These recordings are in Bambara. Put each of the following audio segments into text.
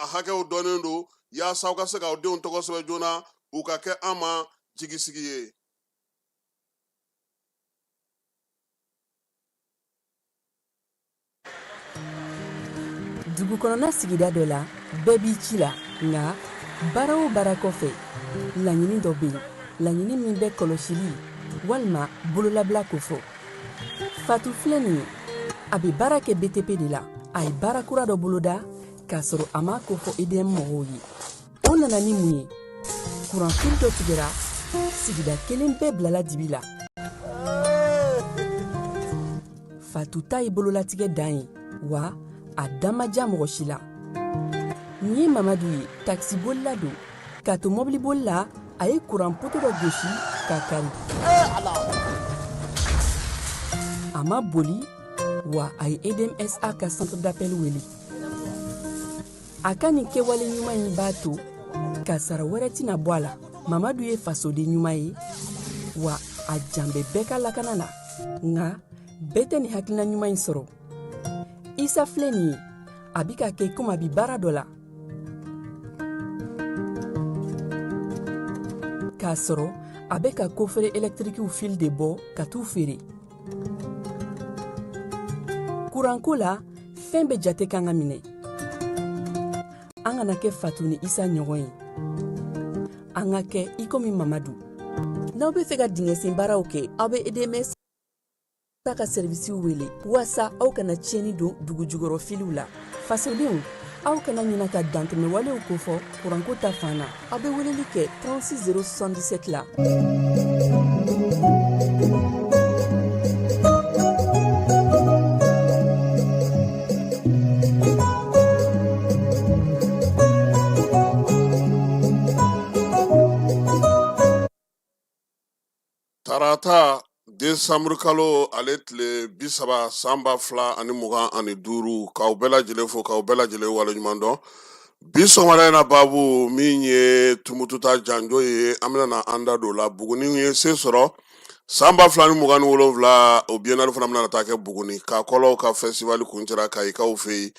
a hakɛw dɔnnen don, yaasa aw ka se k'aw denw tɔgɔ sɛbɛn joona, u ka kɛ an ma jigisigi ye. Dugu kɔnɔna sigida dɔ la, bɛɛ b'i ci la, nka baara o baara kɔfɛ, laɲini dɔ bɛ yen, laɲini min bɛ kɔlɔsili walima bololabila kofɔ. Fatu filɛ nin ye, a bɛ baara kɛ BTP de la. A ye baara kura dɔ boloda k'a sɔrɔ a m'a kofɔ EDM mɔgɔw ye. O nana ni mun ye? Kuranfili dɔ tigɛra, sigida kelen bɛɛ bilala dibi la. Fatu ta ye bololatigɛ dan ye, wa a da ma diya mɔgɔ si la. Nin ye Mamadu ye, takisibolila don. K'a to mɔbiliboli la, a ye kuran poto dɔ gosi k'a kari. A ma boli, wa a ye EDMSA ka centre d'appel wele. A ka nin kɛwale ɲuman in b'a to kasara wɛrɛ tɛna bɔ a la. Mamadu ye fasoden ɲuman ye, wa a jan bɛ bɛɛ ka lakana na. Nka bɛɛ tɛ nin hakilina ɲuman in sɔrɔ. Isa filɛ nin ye, a bi ka kɛ komi a bi baara dɔ la, k'a sɔrɔ a bɛ ka kofere ɛlɛtirikiw fili de bɔ ka t'u feere. Kuranko la, fɛn bɛɛ jate kan ka minɛ. An kana kɛ Fatu ni Isa ɲɔgɔn ye, an ka kɛ i komi Mamadu. N'aw bɛ fɛ ka dingɛsen baaraw kɛ, aw bɛ EDMS ka sɛrivisiw wele waasa aw kana tiɲɛni don dugu jukɔrɔ filiw la. Fasodenw, aw kana ɲina ka dantɛmɛwalew kofɔ kuranko ta fan na. Aw bɛ weleli kɛ 36 077 la. Tarata desanburukalo ale tile 30 san 2025, k'aw bɛɛ lajɛlen fo, k'aw bɛɛ lajɛlen waleɲuman dɔn. Bi sɔgɔmada in na, baabu min ye Tumutu ta janjo ye, an bɛna na an da don o la. Buguni ye se sɔrɔ san 2027, o biennale fana bɛna taa kɛ Buguni. Kakɔlɔw ka festival kuncɛra Kayikaw fɛ yen.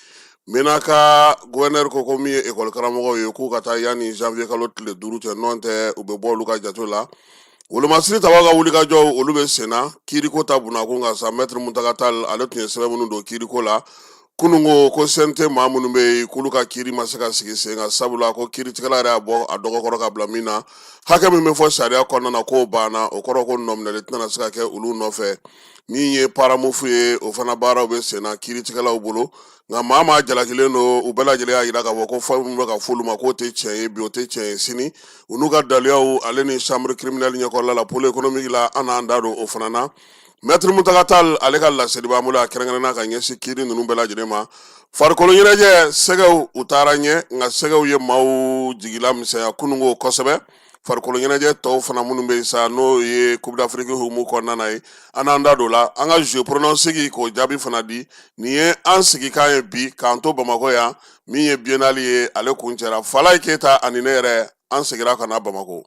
Menaka gouverneur ko ko min ye ekɔli karamɔgɔw ye, k'u ka taa yanni janvier kalo tile 5 cɛ, nɔn tɛ u bɛ bɔ olu ka jate la. Wolomasiri tabaw ka wulikajɔw, olu bɛ senna kiiriko ta bunakun kan sa. Maître Muntaga Tall, ale tun ye sɛbɛn minnu don kiiriko la kunun, ko ko CNT maa minnu bɛ yen, k'olu ka kiiri ma se ka sigi sen kan, sabula ko kiiritigɛla yɛrɛ y'a bɔ a dɔgɔkɔrɔ ka bila min na, hakɛ min bɛ fɔ sariya kɔnɔna na, k'o banna. O kɔrɔ ko nɔminɛli tɛna se ka kɛ olu nɔfɛ. Min ye Paramuf ye, o fana baaraw bɛ senna kiiritigɛlaw bolo, nka maa maa jalakilen don, u bɛɛ lajɛlen y'a jira k'a fɔ ko fɛn min bɛ ka f'olu ma, k'o tɛ tiɲɛ ye bi, o tɛ tiɲɛ ye sini. U n'u ka daluyaw ale ni chambre criminelle ɲɛkɔrɔla la, pôle économique la, an n'an da don o fana na. Maître Muntaga Tall, ale ka laseli b'an bolo a kɛrɛnkɛrɛnna ka ɲɛsin kiiri ninnu bɛɛ lajɛlen ma. Farikolo ɲɛnajɛ, sɛgɛw u taara ɲɛ, nka sɛgɛw ye maaw jigila misɛnya kununko kosɛbɛ. Farikolo ɲɛnajɛ tɔw fana minnu bɛ yen sa, n'o ye Coupe d'Afrique hukumu kɔnɔna na ye, an n'an da don la. An ka jeu pronostic k'o jaabi fana di. Nin ye an sigikan ye bi k'an to Bamakɔ yan. Min ye biennale ye, ale kuncɛra. Falaye Keyita ani ne yɛrɛ, an seginna ka na Bamakɔ.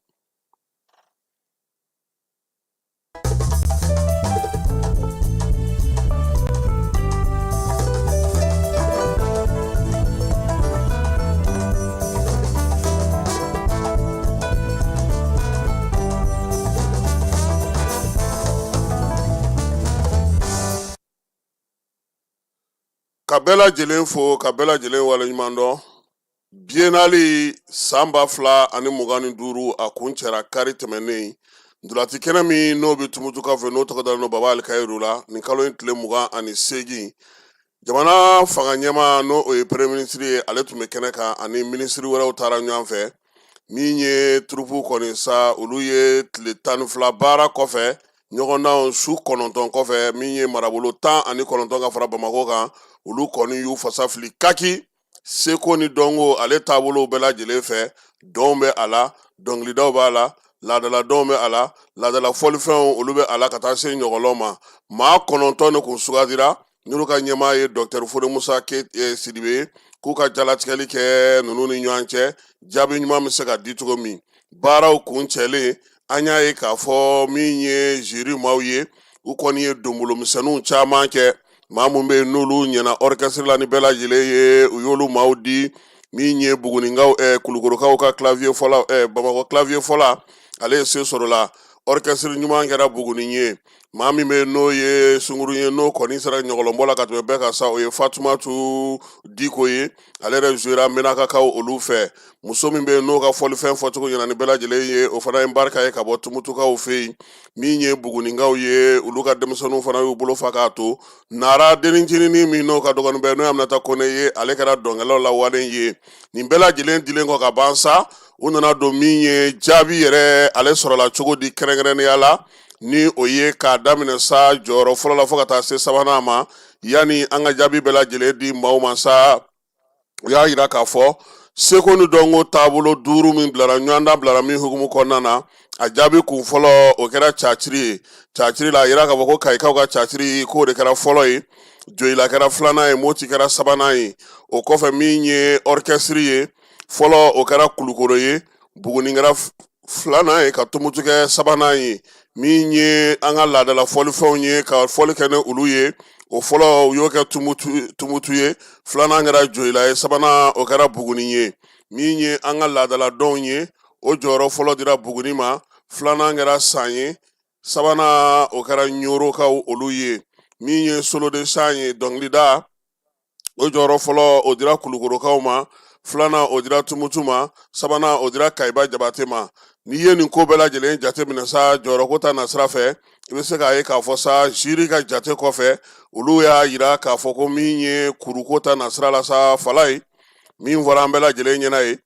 Ka bɛɛ lajɛlen fo, ka bɛɛ lajɛlen waleɲuman dɔn. Biennale san 2025, a kuncɛra kari tɛmɛnen. Ntolati kɛnɛ min n'o bɛ Tumutukaw fɛ, n'o tɔgɔ dalen don Baba Alikayiru la, nin kalo in tile 28, jamana fanga ɲɛmaa, n'o o ye premier ministre ye, ale tun bɛ kɛnɛ kan, ani minisiri wɛrɛw taara ɲɔgɔn fɛ. Min ye turupu kɔni sa, olu ye tile 12 baara kɔfɛ, ɲɔgɔndanw su 9 kɔfɛ, min ye marabolo 19 ka fara Bamakɔ kan, olu kɔni y'u fasa fili kaki seko ni dɔnko ale taabolow bɛɛ lajɛlen fɛ. Dɔnw bɛ a la, dɔnkilidaw b'a la, laadala dɔnw bɛ a la, laadala fɔlifɛnw olu bɛ a la, ka taa se ɲɔgɔlɔn ma. Maa 9 de kun sugandira, n'olu ka ɲɛmaa ye dɔkitɛri Fode Musa Sidibe ye, k'u ka jalatigɛli kɛ ninnu ni ɲɔgɔn cɛ, jaabi ɲuman bɛ se ka di cogo min. Baaraw kuncɛlen, an y'a ye k'a fɔ min ye jury maaw ye, u kɔni ye donbolomisɛnninw caman kɛ. Maa mun bɛ yen n'olu ɲɛna orchestre la ni bɛɛ lajɛlen ye, u y'olu maaw di. Min ye Buguninkaw, Kulukorokaw ka clavier fɔla, Bamakɔ clavier fɔla, ale ye se sɔrɔ la. Orchestre ɲuman kɛra Buguni ye. Maa min bɛ n'o ye sungurun ye, n'o kɔni sera ɲɔgɔlɔnbɔ la ka tɛmɛ bɛɛ kan sa, o ye Fatumatu Diko ye. Ale yɛrɛ jouera Menakakaw olu fɛ. Muso min bɛ n'o ka fɔlifɛn fɔcogo ɲɛna ni bɛɛ lajɛlen ye, o fana ye barika ye ka bɔ Tumutukaw fɛ yen. Min ye Buguninkaw ye, olu ka denmisɛnninw fana y'u bolo fa k'a to. Nara dennincininin min n'o ka dɔgɔnin bɛɛ, n'o ye Aminata Kone ye, ale kɛra dɔnkɛlaw la walen ye. Nin bɛɛ lajɛlen dilen kɔ ka ban sa, u nana don min ye jaabi yɛrɛ, ale sɔrɔla cogo di kɛrɛnkɛrɛnnenya la, ni o ye k'a daminɛ sa jɔyɔrɔ fɔlɔ la fo ka taa se sabanan ma. Yanni an ka jaabi bɛɛ lajɛlen di maaw ma sa, u y'a yira k'a fɔ seko ni dɔnko taabolo duuru min bilara, ɲɔgɔndan bilara min hukumu kɔnɔna na, a jaabi kun fɔlɔ, o kɛra caciri ye. Caciri la, a yira k'a fɔ ko Kayikaw ka caciri, k'o de kɛra fɔlɔ ye, Joyila kɛra filanan ye, Moti kɛra sabanan ye. O kɔfɛ, min ye orchestre ye, fɔlɔ o kɛra Kulukoro ye, Buguni kɛra filanan ye, ka Tumutu kɛ sabanan ye. Min ye an ka laadala fɔlifɛnw ye, ka fɔli kɛ ni olu ye, o fɔlɔ u y'o kɛ Tumutu ye, filanan kɛra Joyila ye, sabanan o kɛra Buguni ye. Min ye an ka laadala dɔnw ye, o jɔyɔrɔ fɔlɔ dira Buguni ma, filanan kɛra San ye, sabanan o kɛra Ɲorokaw olu ye. Min ye solo de chant ye, dɔnkilida, o jɔyɔrɔ fɔlɔ o dira Kulukorokaw ma, filanan o dira Tumutu ma, sabanan o dira Kayiba Jabate ma. N'i ye nin ko bɛɛ lajɛlen jateminɛ sa, jɔyɔrɔko ta nasira fɛ, i bɛ se k'a ye k'a fɔ sa, jury ka jate kɔfɛ, olu y'a yira k'a fɔ ko min ye kuruko ta nasira la sa, fala ye min fɔra an bɛɛ lajɛlen ɲɛna ye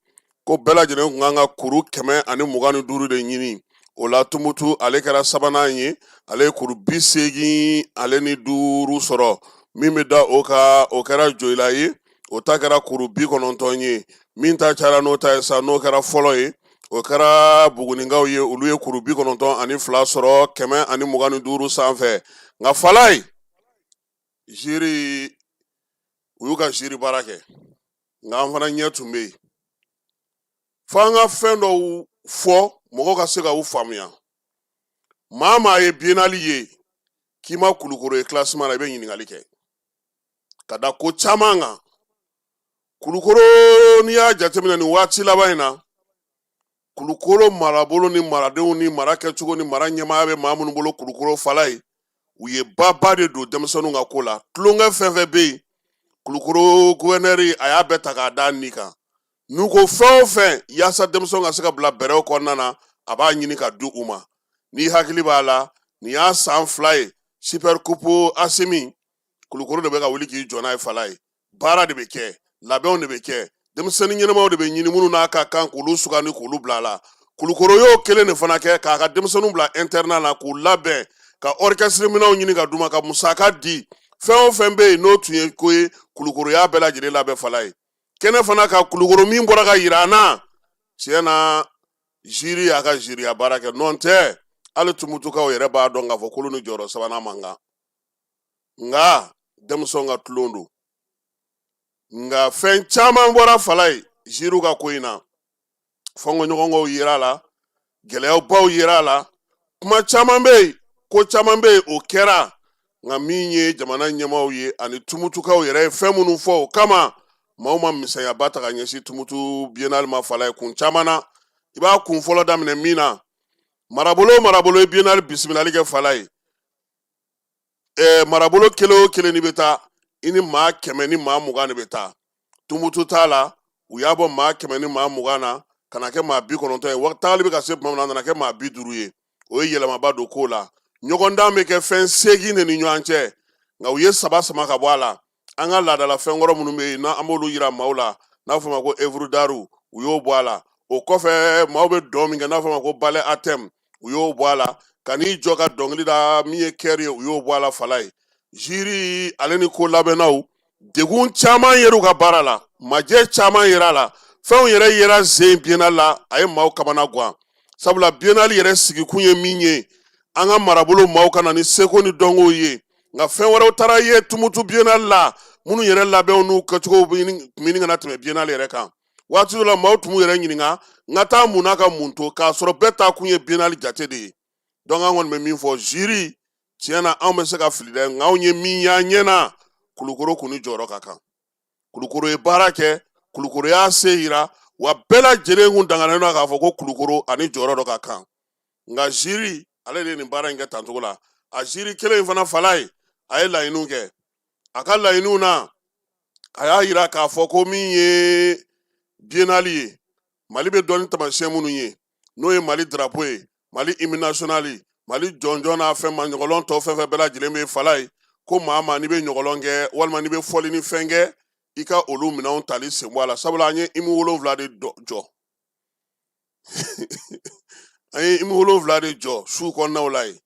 ko bɛɛ lajɛlen tun kan ka kuru 125 de ɲini. O la, Tumutu ale kɛra sabanan ye, ale ye kuru 85 sɔrɔ. Min bɛ da o kan, o kɛra Joyila ye, o ta kɛra kuru 90 ye. Min ta cayara n'o ta ye sa, n'o kɛra fɔlɔ ye, o kɛra Buguninkaw ye, olu ye kuru 92 sɔrɔ 125 sanfɛ. Nka fala ye, jury, u y'u ka jury baara kɛ, nka an fana ɲɛ tun bɛ yen fo an ka fɛn dɔw fɔ mɔgɔw ka se ka u faamuya. Maa maa ye biennale ye k'i ma Kulukoro ye classement la, i bɛ ɲininkali kɛ ka da ko caman kan. Kulukoro, n'i y'a jateminɛ nin waati laban in na, Kulukoro marabolo ni maradenw ni mara kɛcogo ni mara ɲɛmaaya bɛ maa minnu bolo Kulukoro, fala ye, u ye baba de don denmisɛnninw ka ko la. Tulonkɛ fɛn fɛn bɛ yen, Kulukoro guvɛnɛri a y'a bɛɛ ta k'a da ni kan. N'u ko fɛn o fɛn yaasa denmisɛnw ka se ka bila bɛrɛw kɔnɔna na, a b'a ɲini ka di u ma. N'i hakili b'a la, nin y'a san 2 ye, super coupe Asimi, Kulukoro de bɛ ka wuli k'i jɔ n'a ye. Fala ye, baara de bɛ kɛ, labɛnw de bɛ kɛ, denmisɛnnin ɲɛnamaw de bɛ ɲini minnu n'a ka kan k'olu sugandi k'olu bila a la. Kulukoro y'o kelen de fana kɛ k'a ka denmisɛnninw bila internat la k'u labɛn, ka orchestre minɛnw ɲini ka d'u ma, ka musaka di. Fɛn o fɛn bɛ yen n'o tun ye ko ye, Kulukoro y'a bɛɛ lajɛlen labɛn. Fala ye, kɛnɛ fana ka Kulukoro min bɔra ka yira an na, tiɲɛ na, jury y'a ka juryya baara kɛ. Nɔ tɛ, hali Tumutukaw yɛrɛ b'a dɔn k'a fɔ k'olu ni jɔyɔrɔ sabanan man kan, nka denmisɛnw ka tulon don. Nka fɛn caman bɔra fala ye juryw ka ko in na. Fɔnkɔɲɔgɔnkɔw yera a la, gɛlɛyabaw yera a la, kuma caman bɛ yen, ko caman bɛ yen, o kɛra. Nka min ye jamana ɲɛmaaw ye ani Tumutukaw yɛrɛ ye fɛn minnu fɔ, o kama maaw ma misɛnyaba ta ka ɲɛsin Tumutu biennale ma. Fala ye, kun caman na, i b'a kun fɔlɔ daminɛ min na, marabolo o marabolo ye biennale bisimilali kɛ, fala ye, marabolo kelen o kelen ni bɛ taa, i ni maa 120 de bɛ taa. Tumutu t'a la, u y'a bɔ maa 120 na ka na kɛ maa 90 ye. Tagali bɛ ka se tuma min na, a nana kɛ maa 50 ye. O ye yɛlɛmaba don ko la. Ɲɔgɔndan bɛ kɛ fɛn seegin de ni ɲɔgɔn cɛ, nka u ye saba sama ka bɔ a la. An ka laadala fɛnkɔrɔ minnu bɛ yen n'an b'olu yira maaw la, n'a fɔ ma ko œuvre d'art, u y'o bɔ a la. O kɔfɛ, maaw bɛ dɔn min kɛ, n'a fɔ ma ko ballet à thème, u y'o bɔ a la. Ka n'i jɔ ka dɔnkili da, min ye chœur ye, u y'o bɔ a la. Fala ye, jury ale ni ko labɛnnaw, degun caman yer'u ka baara la, majɛ caman yera a la, fɛnw yɛrɛ yera zen biennale la, a ye maaw kamana gan. Sabula biennale yɛrɛ sigikun ye min ye, an ka marabolo maaw ka na ni seko ni dɔnkow ye, nka fɛn wɛrɛw taara ye Tumutu biennale la, minnu yɛrɛ labɛnw n'u kɛcogow tun ɲini ka na tɛmɛ biennale yɛrɛ kan. Waati dɔ la, maaw tun b'u yɛrɛ ɲininka n ka taa mun na ka mun to, k'a sɔrɔ bɛɛ taa kun ye biennale jate de ye. Donc an kɔni bɛ min fɔ jury, tiɲɛ na, anw bɛ se ka fili dɛ, nka anw ye min y'an ɲɛ na, Kulukoro kun ni jɔyɔrɔ ka kan. Kulukoro ye baara kɛ, Kulukoro y'a se yira, wa bɛɛ lajɛlen kun danganalen don k'a fɔ ko Kulukoro ani jɔyɔrɔ dɔ ka kan. Nka jury ale de ye nin baara in kɛ tancogo la. A jury kelen in fana, Falaye, a ye laɲiniw kɛ. A ka laɲiniw na, a y'a yira k'a fɔ ko min ye biennale ye, Mali bɛ dɔn ni taamasiyɛn minnu ye, n'o ye Mali drapeau ye, Mali hymne national, Mali jɔnjɔn n'a fɛn ma ɲɔgɔlɔn tɔ fɛn fɛn bɛɛ lajɛlen bɛ, Falaye, ko maa maa n'i bɛ ɲɔgɔlɔn kɛ walima n'i bɛ fɔli ni fɛn kɛ, i ka olu minɛnw tali sen bɔ a la, sabula an ye hymne 7 de jɔ, an ye hymne 7 de jɔ su kɔnɔnaw la yen.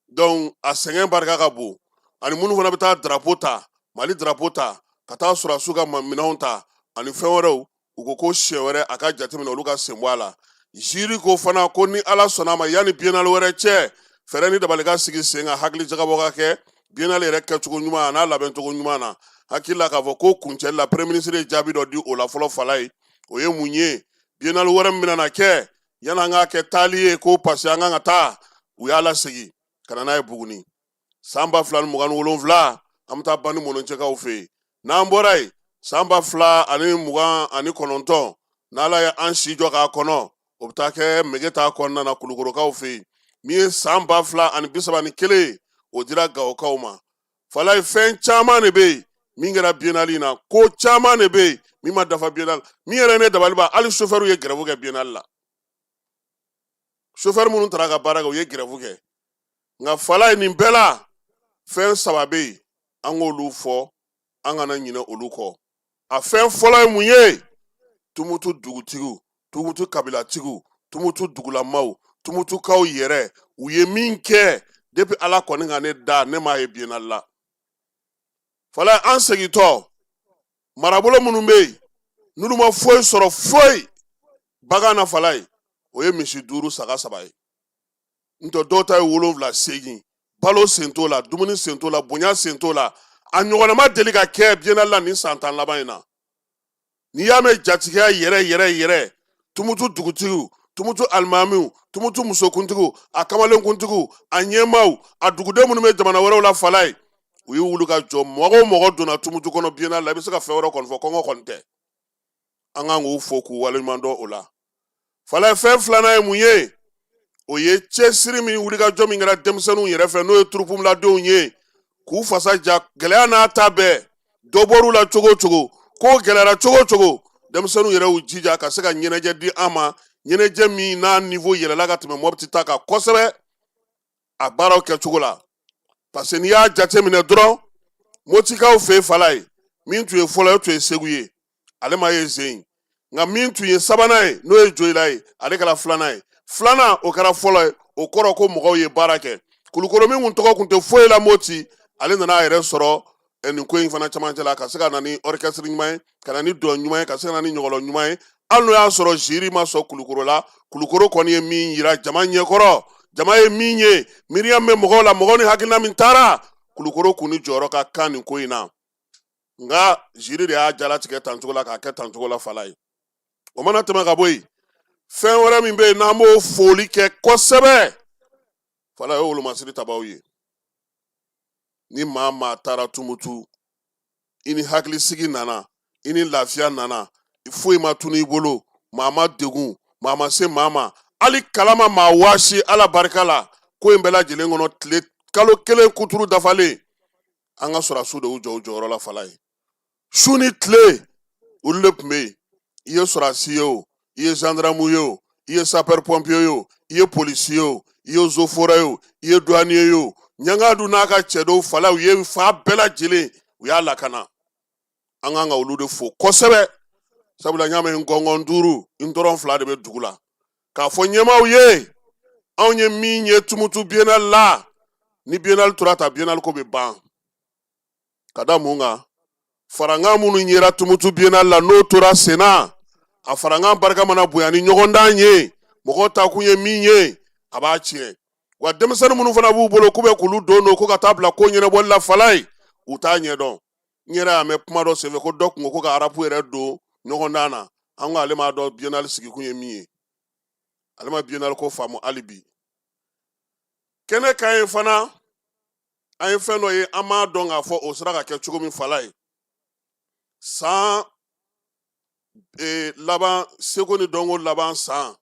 Donc a sɛgɛn barika ka bon. Ani minnu fana bɛ taa drapeau ta, Mali drapeau ta, ka taa sɔrɔdasiw ka minɛnw ta ani fɛn wɛrɛw, u ko ko siɲɛ wɛrɛ a ka jateminɛ olu ka sen bɔ a la. Jury ko fana ko ni Ala sɔnna a ma, yanni biennale wɛrɛ cɛ, fɛɛrɛ ni dabali ka sigi sen kan, hakili jagabɔ ka kɛ biennale yɛrɛ kɛcogo ɲuman a n'a labɛncogo ɲuman na. Hakili la k'a fɔ ko kuncɛli la, premier ministre ye jaabi dɔ di o la fɔlɔ, Falaye. O ye mun ye? Biennale wɛrɛ min bɛna na kɛ, yanni an k'a kɛ taali ye ko parce que an kan ka taa, u y'a lasegin ka na n'a ye Buguni. San 2027, an bɛ taa ban ni mɔnɔncɛkaw fɛ yen. N'an bɔra yen, san 2029, n'Ala ye an si jɔ k'a kɔnɔ, o bɛ taa kɛ Megetan kɔnɔna na, Kulukorokaw fɛ yen. Min ye san 2031, o dira Gawokaw ma. Falaye, fɛn caman de bɛ yen min kɛra biennale in na, ko caman de bɛ yen min ma dafa biennale. Min yɛrɛ ne dabali ban, hali sofɛriw ye grève kɛ biennale la. Sofɛri minnu taara ka baara kɛ, u ye grève kɛ. Nka Falaye, nin bɛɛ la, fɛn saba bɛ yen, an k'olu fɔ, an kana ɲinɛ olu kɔ. A fɛn fɔlɔ ye mun ye? Tumutu dugutigiw, Tumutu kabilatigiw, Tumutu dugulamaw, Tumutukaw yɛrɛ, u ye min kɛ depuis Ala kɔni ka ne da, ne m'a ye biennale la. Falaye, an segintɔ, marabolo minnu bɛ yen n'olu ma foyi sɔrɔ, foyi bagan na, Falaye, o ye misi 5, saga 3 ye. N tɛ dɔw ta ye 7, 8. Balo sen t'o la, dumuni sen t'o la, bonya sen t'o la. A ɲɔgɔnna ma deli ka kɛ biennale la nin san 10 laban in na. N'i y'a mɛn jatigiya yɛrɛ yɛrɛ yɛrɛ, Tumutu dugutigiw, Tumutu alimamiw, Tumutu musokuntigiw, a kamalenkuntigiw, a ɲɛmaaw, a duguden minnu bɛ jamana wɛrɛw la, Falaye, u y'u wuli ka jɔ. Mɔgɔ o mɔgɔ donna Tumutu kɔnɔ biennale la, i bɛ se ka fɛn wɛrɛ kɔni fɔ, kɔngɔ kɔni tɛ. An kan k'u fo k'u waleɲuman dɔn o la. Falaye, fɛn filanan ye mun ye? O ye cɛsiri min, wulikajɔ min kɛra denmisɛnninw yɛrɛ fɛ, n'o ye turupuladenw ye, k'u fasa ja. Gɛlɛya n'a ta bɛɛ, dɔ bɔr'u la cogo o cogo, ko gɛlɛyara cogo o cogo, denmisɛnninw yɛrɛ y'u jija ka se ka ɲɛnajɛ di an ma, ɲɛnajɛ min n'a niveau yɛlɛla ka tɛmɛ Mɔpiti ta kan kosɛbɛ a baaraw kɛcogo la. Parce que n'i y'a jateminɛ dɔrɔn, Motikaw fɛ, Falaye, min tun ye fɔlɔ ye, o tun ye Segu ye, ale ma ye zen. Nka min tun ye sabanan ye, n'o ye Joyila ye, ale kɛra filanan ye. Filanan, o kɛra fɔlɔ ye. O kɔrɔ ko mɔgɔw ye baara kɛ. Kulukoro min kun tɔgɔ kun tɛ foyi la Moti, ale nana a yɛrɛ sɔrɔ nin ko in fana camancɛ la, ka se ka na ni orchestre ɲuman ye, ka na ni dɔn ɲuman ye, ka se ka na ni ɲɔgɔlɔn ɲuman ye. Hali n'o y'a sɔrɔ jury ma sɔn Kulukoro la, Kulukoro kɔni ye min yira jama ɲɛkɔrɔ, jama ye min ye, miiriya min bɛ mɔgɔw la, mɔgɔw ni hakilina min taara, Kulukoro kun ni jɔyɔrɔ ka kan nin ko in na. Nka jury de y'a jalatigɛ tancogo la k'a kɛ tancogo la, Falaye. O mana tɛmɛ ka bɔ yen, fɛn wɛrɛ min bɛ yen n'an b'o foli kɛ kosɛbɛ, Falaye, o ye wolomasiri tabaw ye. Ni maa maa taara Tumutu, i ni hakilisigi nana, i ni lafiya nana, foyi ma tunu i bolo, maa ma degun, maa ma se maa ma, hali kala ma maa waasi, Ala barika la, ko in bɛɛ lajɛlen kɔnɔ, tile kalo kelen kuturu dafalen, an ka sɔrɔdasiw de y'u jɔ u jɔyɔrɔ la, Falaye. Su ni tile, olu de tun bɛ yen. I ye sɔrɔdasi ye o, i ye gendarme ye o, i ye sapeur pompier ye o, i ye polisi ye o, i ye eaux et forêts ye o, i ye douanier ye o, ɲangadu n'a ka cɛdenw, Falaye, u ye fa bɛɛ lajɛlen, u y'a lakana. An kan ka olu de fo kosɛbɛ, sabula n y'a mɛn gɔngɔn 5, ntɔrɔn 2 de bɛ dugu la. K'a fɔ ɲɛmaaw ye, anw ye min ye Tumutu biennale la, ni biennale tora ta, biennale ko bɛ ban. Ka da mun kan? Farankan minnu yera Tumutu biennale la, n'o tora senna, a farankan barika mana bonya ni ɲɔgɔndan ye, mɔgɔw taakun ye min ye, a b'a tiɲɛ. Wa denmisɛnnin minnu fana b'u bolo k'u bɛ k'olu don ko ka taa bila ko ɲɛnabɔli la, Falaye, u t'a ɲɛdɔn. N yɛrɛ y'a mɛn kuma dɔ senfɛ ko dɔ kun ko ka rap yɛrɛ don ɲɔgɔndan na. An ko ale m'a dɔn biennale sigikun ye min ye, ale ma biennale ko faamu hali bi. Kɛnɛ kan yen fana, an ye fɛn dɔ ye, an m'a dɔn k'a fɔ o sera ka kɛ cogo min, Falaye. San Laban seko ni dɔnko laban san,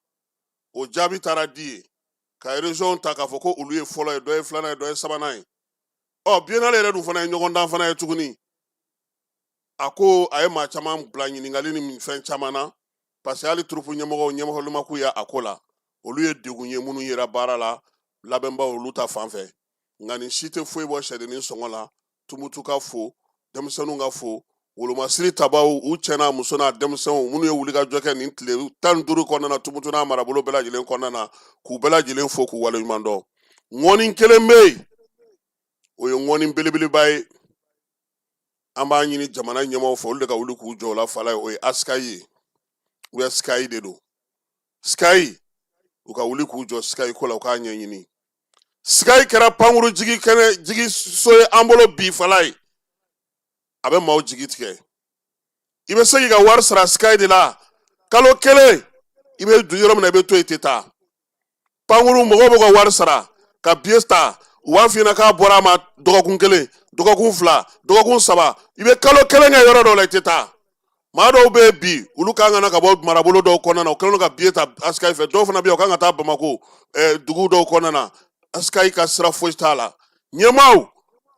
o jaabi taara di yen ka région ta k'a fɔ ko olu ye fɔlɔ ye, dɔ ye filanan ye, dɔ ye sabanan ye. Ɔ, biennale yɛrɛ dun fana ye ɲɔgɔndan fana ye tuguni. A ko a ye maa caman bila ɲininkali ni fɛn caman na, parce que hali troupe ɲɛmɔgɔw ɲɛmɔgɔli ma k'u ye a ko la. Olu ye degun ye minnu yera baara la labɛnbaw olu ta fan fɛ. Nka nin si tɛ foyi bɔ sɛdennin sɔngɔ la. Tumutu ka fo, denmisɛnninw ka fo, wolomasiri tabaw, u cɛ n'a muso n'a denmisɛnw minnu ye wulikajɔ kɛ nin tile 15 kɔnɔna na Tumutu n'a marabolo bɛɛ lajɛlen kɔnɔna na, k'u bɛɛ lajɛlen fo k'u waleɲuman dɔn. Ŋɔni kelen bɛ yen, o ye ŋɔni belebeleba ye. An b'a ɲini jamana ɲɛmaaw fɛ, olu de ka wuli k'u jɔ o la. Fala ye, o ye ASKY ye, ou bien SKY de don. SKY, u ka wuli k'u jɔ SKY ko la, u k'a ɲɛɲini. SKY kɛra pankuru jigi kɛnɛ jigi so ye an bolo bi. Fala ye, a bɛ maaw jigi tigɛ. I bɛ se k'i ka wari sara SKY de la kalo kelen, i bɛ don yɔrɔ min na, i bɛ to yen, i tɛ taa. Pankuru mɔgɔw b'u ka wari sara ka biye ta, u b'a f'i ɲɛna k'a bɔra a ma dɔgɔkun kelen, dɔgɔkun fila, dɔgɔkun saba. I bɛ kalo kelen kɛ yɔrɔ dɔw la, i tɛ taa. Maa dɔw bɛ yen bi, olu kan ka na ka bɔ marabolo dɔw kɔnɔna na, u kɛlen don ka biye ta ASKY fɛ. Dɔw fana bɛ yen, u kan ka taa Bamako dugu dɔw kɔnɔna na. ASKY ka sira foyi t'a la. Ɲɛmaaw,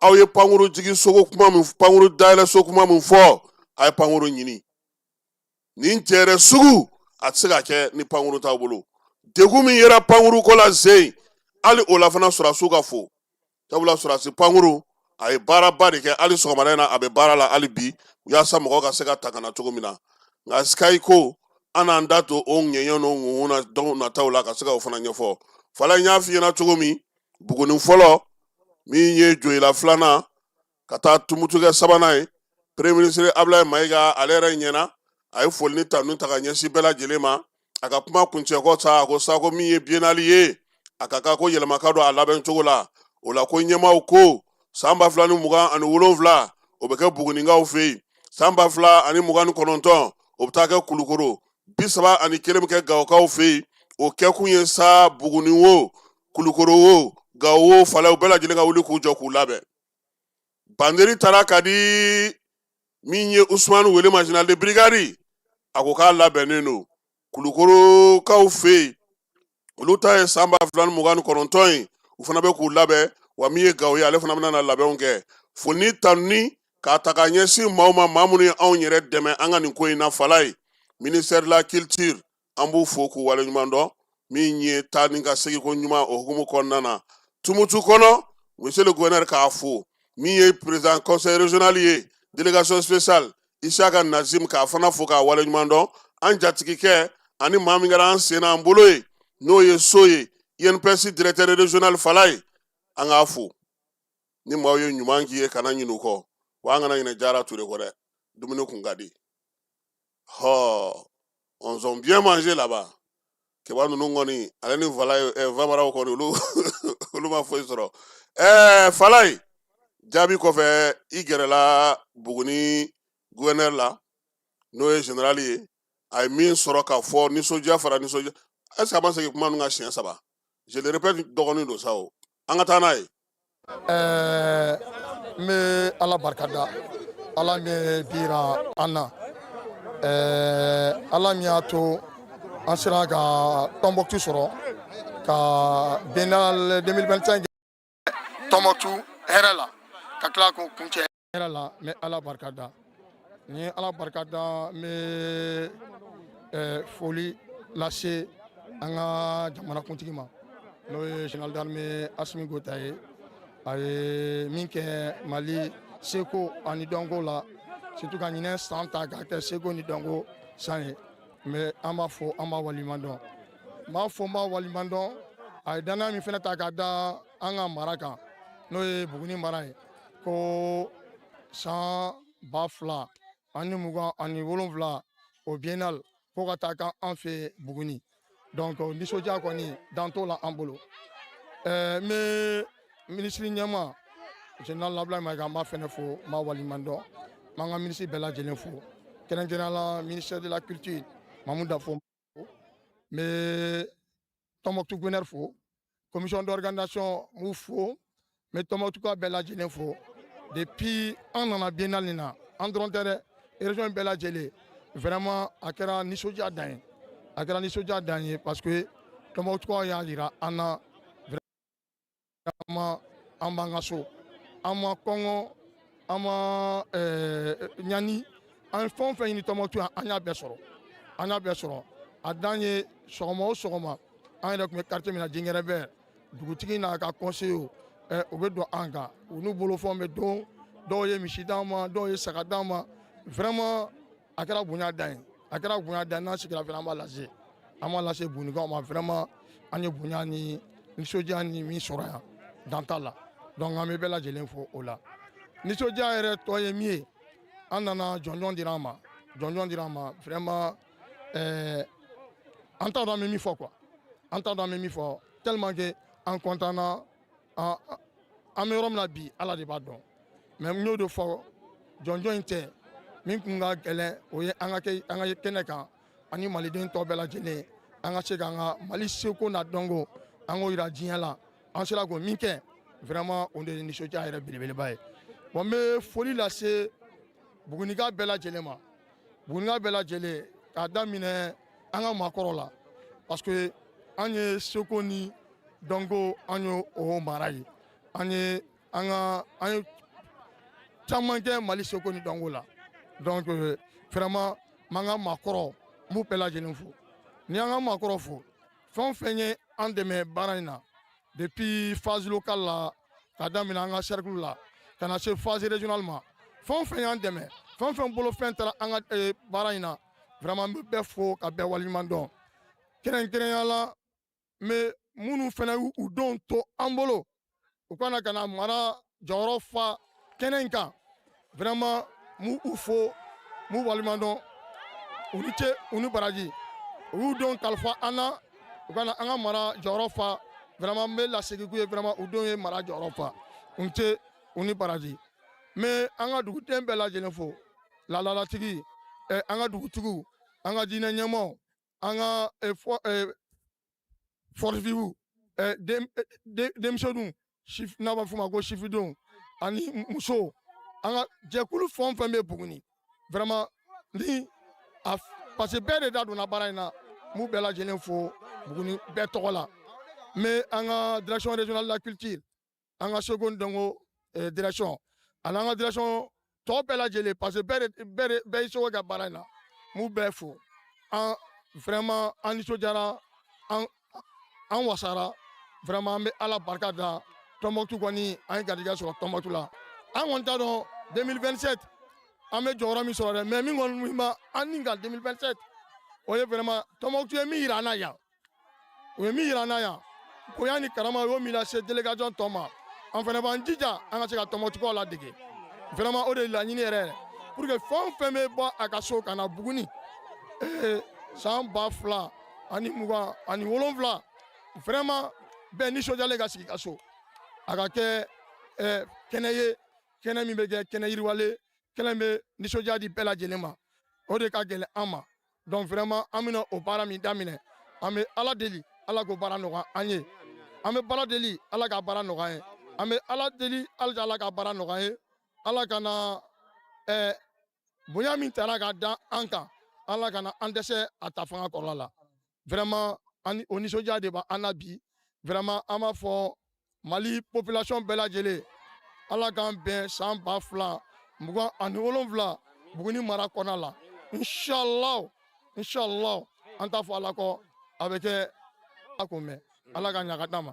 aw ye pankuru jigi soko kuma min, pankuru dayɛlɛ so kuma min fɔ, a ye pankuru ɲini. Nin jɛrɛ sugu a tɛ se ka kɛ ni pankuru t'aw bolo. Degun min yera pankuru ko la zen, hali o la fana sɔrɔdasiw ka fo, sabula sɔrɔdasi pankuru a ye baaraba de kɛ. Hali sɔgɔmada in na a bɛ baara la hali bi, yaasa mɔgɔw ka se ka ta ka na cogo min na. Nka SKY ko, an n'an da to o ŋɛɲɛ n'o ŋuŋu na don nataw la ka se ka o fana ɲɛfɔ. Fala, n y'a f'i ɲɛna cogo min, Buguni fɔlɔ min ye Joyila filanan ka taa Tumutu kɛ sabanan ye, Premier ministre Abulayi Mayiga ale yɛrɛ ɲɛna, a ye foli ni tanu ta ka ɲɛsin bɛɛ lajɛlen ma. A ka kuma kuncɛ kɔ sa, a ko sa ko min ye biennale ye, a ka kan ko yɛlɛma ka don a labɛn cogo la. O la ko ɲɛmaaw ko san 2027, o bɛ kɛ Buguninkaw fɛ yen, san 2029, o bɛ taa kɛ Kulukoro, 31 bɛ kɛ Gawokaw fɛ yen. O kɛkun ye sa, Buguni wo, Kulukoro wo, Gawo wo, Falaw bɛɛ lajɛlen ka wuli k'u jɔ k'u labɛn. Banderi taara ka di min ye Usumani Welema, général de brigade, a ko k'a labɛnnen don. Kulukorokaw fɛ yen, olu ta ye san 2029 ye, u fana bɛ k'u labɛn. Wa min ye Gawo ye, ale fana bɛna na labɛnw kɛ. Foli ni tanuni k'a ta k'a ɲɛsin maaw ma, maa minnu ye anw yɛrɛ dɛmɛ an ka nin ko in na. Fala ye, ministère de la culture, an b'u fo k'u waleɲuman dɔn min ye taa ni ka segin ko ɲuman o hukumu kɔnɔna na Tumutu kɔnɔ. Monsieur le gouverneur k'a fo, min ye président conseil régional ye, délégation spéciale Isaka Nazim, k'a fana fo k'a waleɲuman dɔn. An jatigikɛ ani maa min kɛra an sen n'an bolo ye, n'o ye so ye INPS directeur régional, Fala ye, an k'a fo. Ni maaw ye ɲuman k'i ye, kana ɲinɛ u kɔ. Wa an kana ɲinɛ Jara Ture kɔ dɛ, dumuni kun ka di. Hɔ, on ont bien mangé là-bas. Keba ninnu kɔni, ale ni Falaye, Vamaraw kɔni, olu ma foyi sɔrɔ. Falaye, jaabi kɔfɛ, i gɛrɛla Buguni gouverneur la, n'o ye général ye. A ye min sɔrɔ k'a fɔ, nisɔndiya fara nisɔndiya, est ce que a ma segin kuma ninnu kan siɲɛ saba? Je le répète, dɔgɔnin don sa o, an ka taa n'a ye. N bɛ Ala barika da, Ala min ye bi yira an na, Ala min y'a to an sera ka Tɔnbɔkutu sɔrɔ ka biennale 2025 Tɔnbɔkutu hɛrɛ la, ka tila k'o kuncɛ hɛrɛ la. N bɛ Ala barika da. N ye Ala barika da, n bɛ foli lase an ka jamanakuntigi ma, n'o ye général d'armée Asimi Goyita ye. A ye min kɛ Mali seko ani dɔnko la, surtout ka ɲinɛ san ta k'a kɛ seko ni dɔnko san ye, mais an b'a fɔ, an b'a waleɲuman dɔn. N b'a fɔ, n b'a waleɲuman dɔn. A ye danaya min fana ta k'a da an ka mara kan, n'o ye Buguni mara ye, ko san 2027, o biennale ko ka taa kan an fɛ Buguni. Donc nisɔndiya kɔni dan t'o la an bolo. N bɛ minisiri ɲɛma général Abdoulaye Mayiga, n b'a fɛnɛ fo, n b'a waleɲuman dɔn. N b'an ka minisiri bɛɛ lajɛlen fo, kɛrɛnkɛrɛnnenya la ministère de la culture, Mamu Dafo. N bɛ Tɔnbɔkutu gouverneur fo, commission d'organisation n b'u fo, n bɛ Tɔnbɔkutuka bɛɛ lajɛlen fo. Depuis an nana biennale nin na, an dɔrɔn tɛ dɛ, région bɛɛ lajɛlen. Vraiment a kɛra nisɔndiya dan ye, a kɛra nisɔndiya dan ye, parce que Tɔnbukutukaw y'a jira an na vraiment an b'an ka so, an ma kɔngɔ, an ma ɲani, an ye fɛn o fɛn ɲini Tɔnbukutu yan, an y'a bɛɛ sɔrɔ, an y'a bɛɛ sɔrɔ. A dan ye sɔgɔma o sɔgɔma, an yɛrɛ tun bɛ quartier min na, Jinguɛrɛbɛ, dugutigi n'a ka conseiller, u bɛ don an kan, u n'u bolofɛnw bɛ don, dɔw ye misi d'an ma, dɔw ye saga d'an ma. Vraiment a kɛra bonya dan ye, a kɛra bonya dan ye. N'an sigira fana, an b'a lase, an b'a lase Bugunikaw ma. Vraiment an ye bonya ni nisɔndiya ni min sɔrɔ yan, dan t'a la. Donc an bɛ bɛɛ lajɛlen fo o la. Nisɔndiya yɛrɛ tɔ ye min ye, an nana jɔnjɔn dira an ma, jɔnjɔn dira an ma. Vraiment an t'a dɔn an bɛ min fɔ quoi, an t'a dɔn an bɛ min fɔ, tellement que an content na. An bɛ yɔrɔ min na bi, Ala de b'a dɔn. Mais n y'o de fɔ, jɔnjɔn in tɛ min kun ka gɛlɛn, o ye an ka kɛ, an ka kɛnɛ kan ani maliden tɔ bɛɛ lajɛlen, an ka se k'an ka Mali seko n'a dɔnko, an k'o yira diɲɛ la. An sera k'o min kɛ, vraiment o de ye nisɔndiya yɛrɛ belebeleba ye. Bon, n bɛ foli lase Bugunika bɛɛ lajɛlen ma, Bugunika bɛɛ lajɛlen, k'a daminɛ an ka maakɔrɔ la, parce que an ye seko ni dɔnko, an ye o mara ye, an ye an ka an ye caman kɛ Mali seko ni dɔnko la. Donc vraiment n b'an ka maakɔrɔ, n b'u bɛɛ lajɛlen fo. Ni an ka maakɔrɔ fo, fɛn o fɛn ye an dɛmɛ baara in na, depuis phase locale la, ka daminɛ an ka cercle la ka na se phase régionale ma, fɛn o fɛn y'an dɛmɛ, fɛn o fɛn bolo fɛn taara an ka baara in na, vraiment n bɛ bɛɛ fo ka bɛɛ waleɲuman dɔn. Kɛrɛnkɛrɛnnenya la, n bɛ minnu fana y'u denw to an bolo, u kana ka na mara jɔyɔrɔ fa kɛnɛ in kan, vraiment n b'u fo, n b'u waleɲuman dɔn. U ni ce, u ni baraji. U y'u denw kalifa an na, u ka na an ka mara jɔyɔrɔ fa. Vraiment n bɛ lasegin k'u ye, vraiment u denw ye mara jɔyɔrɔ fa. U ni ce, u ni baraji. N bɛ an ka duguden bɛɛ lajɛlen fo, laadalatigi, an ka dugutigiw, an ka diinɛ ɲɛmaaw, an ka force vive, denmisɛnninw, n'a b'a fɔ o ma ko sifidenw ani musow, an ka jɛkulu fɛn o fɛn bɛ Buguni, vraiment ni a parce que bɛɛ de da donna baara in na, n b'u bɛɛ lajɛlen fo Buguni bɛɛ tɔgɔ la. N bɛ an ka direction régionale de la culture, an ka seko ni dɔnko direction, ani an ka direction tɔ bɛɛ lajɛlen, parce que bɛɛ de bɛɛ y'i seko kɛ baara in na, n b'u bɛɛ fo. An vraiment an nisɔndiyara, an wasara. Vraiment an bɛ Ala barika da. Tɔnbɔkutu kɔni, an ye garijɛgɛ sɔrɔ Tɔnbɔkutu la. An kɔni t'a dɔn 2027 an bɛ jɔyɔrɔ min sɔrɔ dɛ, mais min kɔni b'a an ni ka 2027, o ye vraiment Tɔnbɔkutu ye min yira an na yan, u ye min yira an na yan, bonya ni karama, u y'o min lase délégation tɔ ma, an fana b'an jija an ka se ka Tɔnbɔkutukaw ladege. Vraiment o de ye laɲini yɛrɛ, pour que fɛn o fɛn bɛ bɔ a ka so ka na Buguni san 2027, vraiment bɛɛ nisɔndiyalen ka sigi ka so, a ka kɛ kɛnɛ ye, kɛnɛ min bɛ kɛ kɛnɛ yiriwalen, kɛnɛ bɛ nisɔndiya di bɛɛ lajɛlen ma. O de ka gɛlɛn an ma. Donc vraiment an bɛna o baara min daminɛ, an bɛ Ala deli, Ala k'o baara nɔgɔya an ye. An bɛ baara deli, Ala ka baara nɔgɔya an ye. An bɛ Ala deli halisa, Ala ka baara nɔgɔya an ye. Ala kana bonya min tara ka da an kan, Ala kana an dɛsɛ a ta fanga kɔrɔla la. Vraiment an o nisɔndiya de b'an na bi. Vraiment an b'a fɔ Mali population bɛɛ lajɛlen, Ala k'an bɛn san 2027 Buguni mara kɔnɔna la, inshallah, inshallah. An t'a fɔ Ala kɔ, a bɛ kɛ Ala k'o mɛn, Ala ka ɲa ka d'an ma,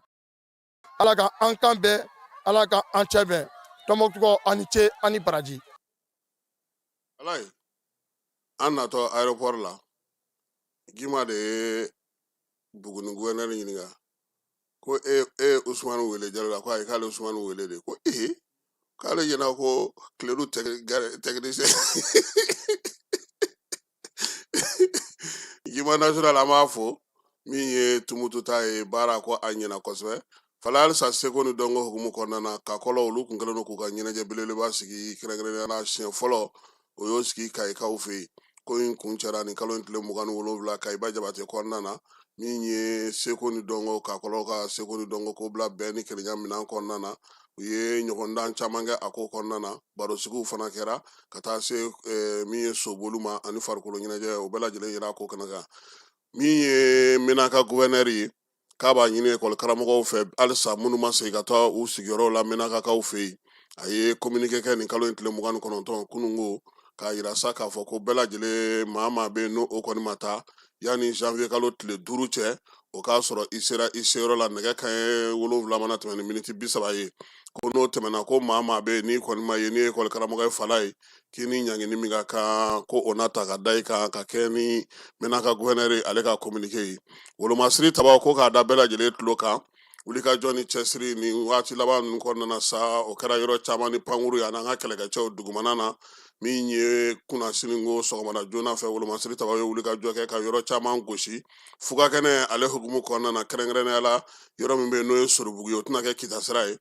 Ala ka an kan bɛn, Ala ka an cɛ bɛn. Tɔnbɔkutukaw, aw ni ce, aw ni baraji. Ala ye an natɔ aéroport la, Gima de ye Buguni gouverneur ɲininka ko e ye Usumani wele Jalo la, ko ayi, k'ale Usumani wele de, ko ee, k'ale ɲɛna ko Kiledu technicien Gima national. An b'a fo min ye Tumutu ta ye baara ko a ɲɛna kosɛbɛ. Fala halisa seko ni dɔnko hukumu kɔnɔna na, Kakɔlɔ olu kun kɛlen don k'u ka ɲɛnajɛ belebeleba sigi, kɛrɛnkɛrɛnnenya la siɲɛ fɔlɔ o y'o sigi Kayikaw fɛ yen. Ko in kun cɛra nin kalo in tile 27 Kayiba Jabate kɔnɔna na, min ye seko ni dɔnko, Kakɔlɔ ka seko ni dɔnko ko bila bɛn ni kelenya minɛn kɔnɔna na. U ye ɲɔgɔndan caman kɛ a ko kɔnɔna na, barosigiw fana kɛra ka taa se min ye soboli ma ani farikolo ɲɛnajɛ, o bɛɛ lajɛlen yera a ko kɛnɛ kan. Min ye Menaka guvɛnɛri ye, k'a b'a ɲini ekɔli karamɔgɔw fɛ halisa minnu ma segin ka taa u sigiyɔrɔw la Menakakaw fɛ yen. A ye communiqué kɛ nin kalo in tile 29 kununko, k'a yira sa k'a fɔ ko bɛɛ lajɛlen, maa maa bɛ yen n'o o kɔni ma taa yanni janvier kalo tile 5 cɛ, o k'a sɔrɔ i sera i seyɔrɔ la nɛgɛ kanɲɛ 7 mana tɛmɛ ni miniti 30 ye. Ko n'o tɛmɛna, ko maa maa bɛ yen n'i kɔni ma ye, n'i ye ekɔli karamɔgɔ ye fala ye, k'i ni ɲangini min ka kan, ko o na ta ka da i kan, ka kɛ ni Menaka guvɛnɛri ale ka communiqué ye. Wolomasiri tabaw ko k'a da bɛɛ lajɛlen tulo kan, wulikajɔ ni cɛsiri ni waati laban ninnu kɔnɔna na sa, o kɛra yɔrɔ caman ni pankuru ye an'an ka kɛlɛkɛcɛw dugumana na. Min ye kunnasiniko sɔgɔmada joona fɛ, wolomasiri tabaw ye wulikajɔ kɛ ka yɔrɔ caman gosi fugakɛnɛ ale hukumu kɔnɔna na, kɛrɛnkɛrɛnnenya la yɔrɔ min bɛ yen n'o ye Soribugu ye, o tɛna kɛ Kita sira ye.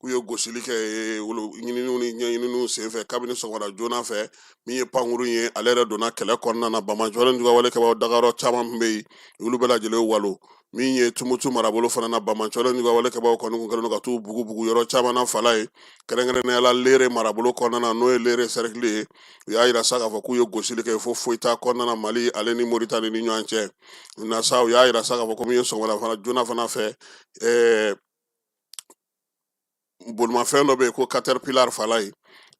K'u ye gosili kɛ wolo ɲininiw ni ɲɛɲininiw senfɛ kabini sɔgɔmada joona fɛ. Min ye pankuru ye, ale yɛrɛ donna kɛlɛ kɔnɔna na. Banbaanciwale juguwale kɛbaaw dagayɔrɔ caman tun bɛ yen, olu bɛɛ lajɛlen walo. Min ye Tumutu marabolo fana na, banbaanciwale juguwale kɛbaaw kɔni kun kɛlen don ka t'u bugubugu yɔrɔ caman na fala ye, kɛrɛnkɛrɛnnenya la Lere marabolo kɔnɔna na, n'o ye Lere sɛrikili ye. U y'a yira sa k'a fɔ k'u ye gosili kɛ fo Foyita kɔnɔna na, Mali ale ni Moritani ni ɲɔgɔn cɛ na sa. U y'a yira sa k'a fɔ ko min ye sɔgɔmada fana joona fana fɛ, bolimafɛn dɔ bɛ yen ko Caterpillar fala ye,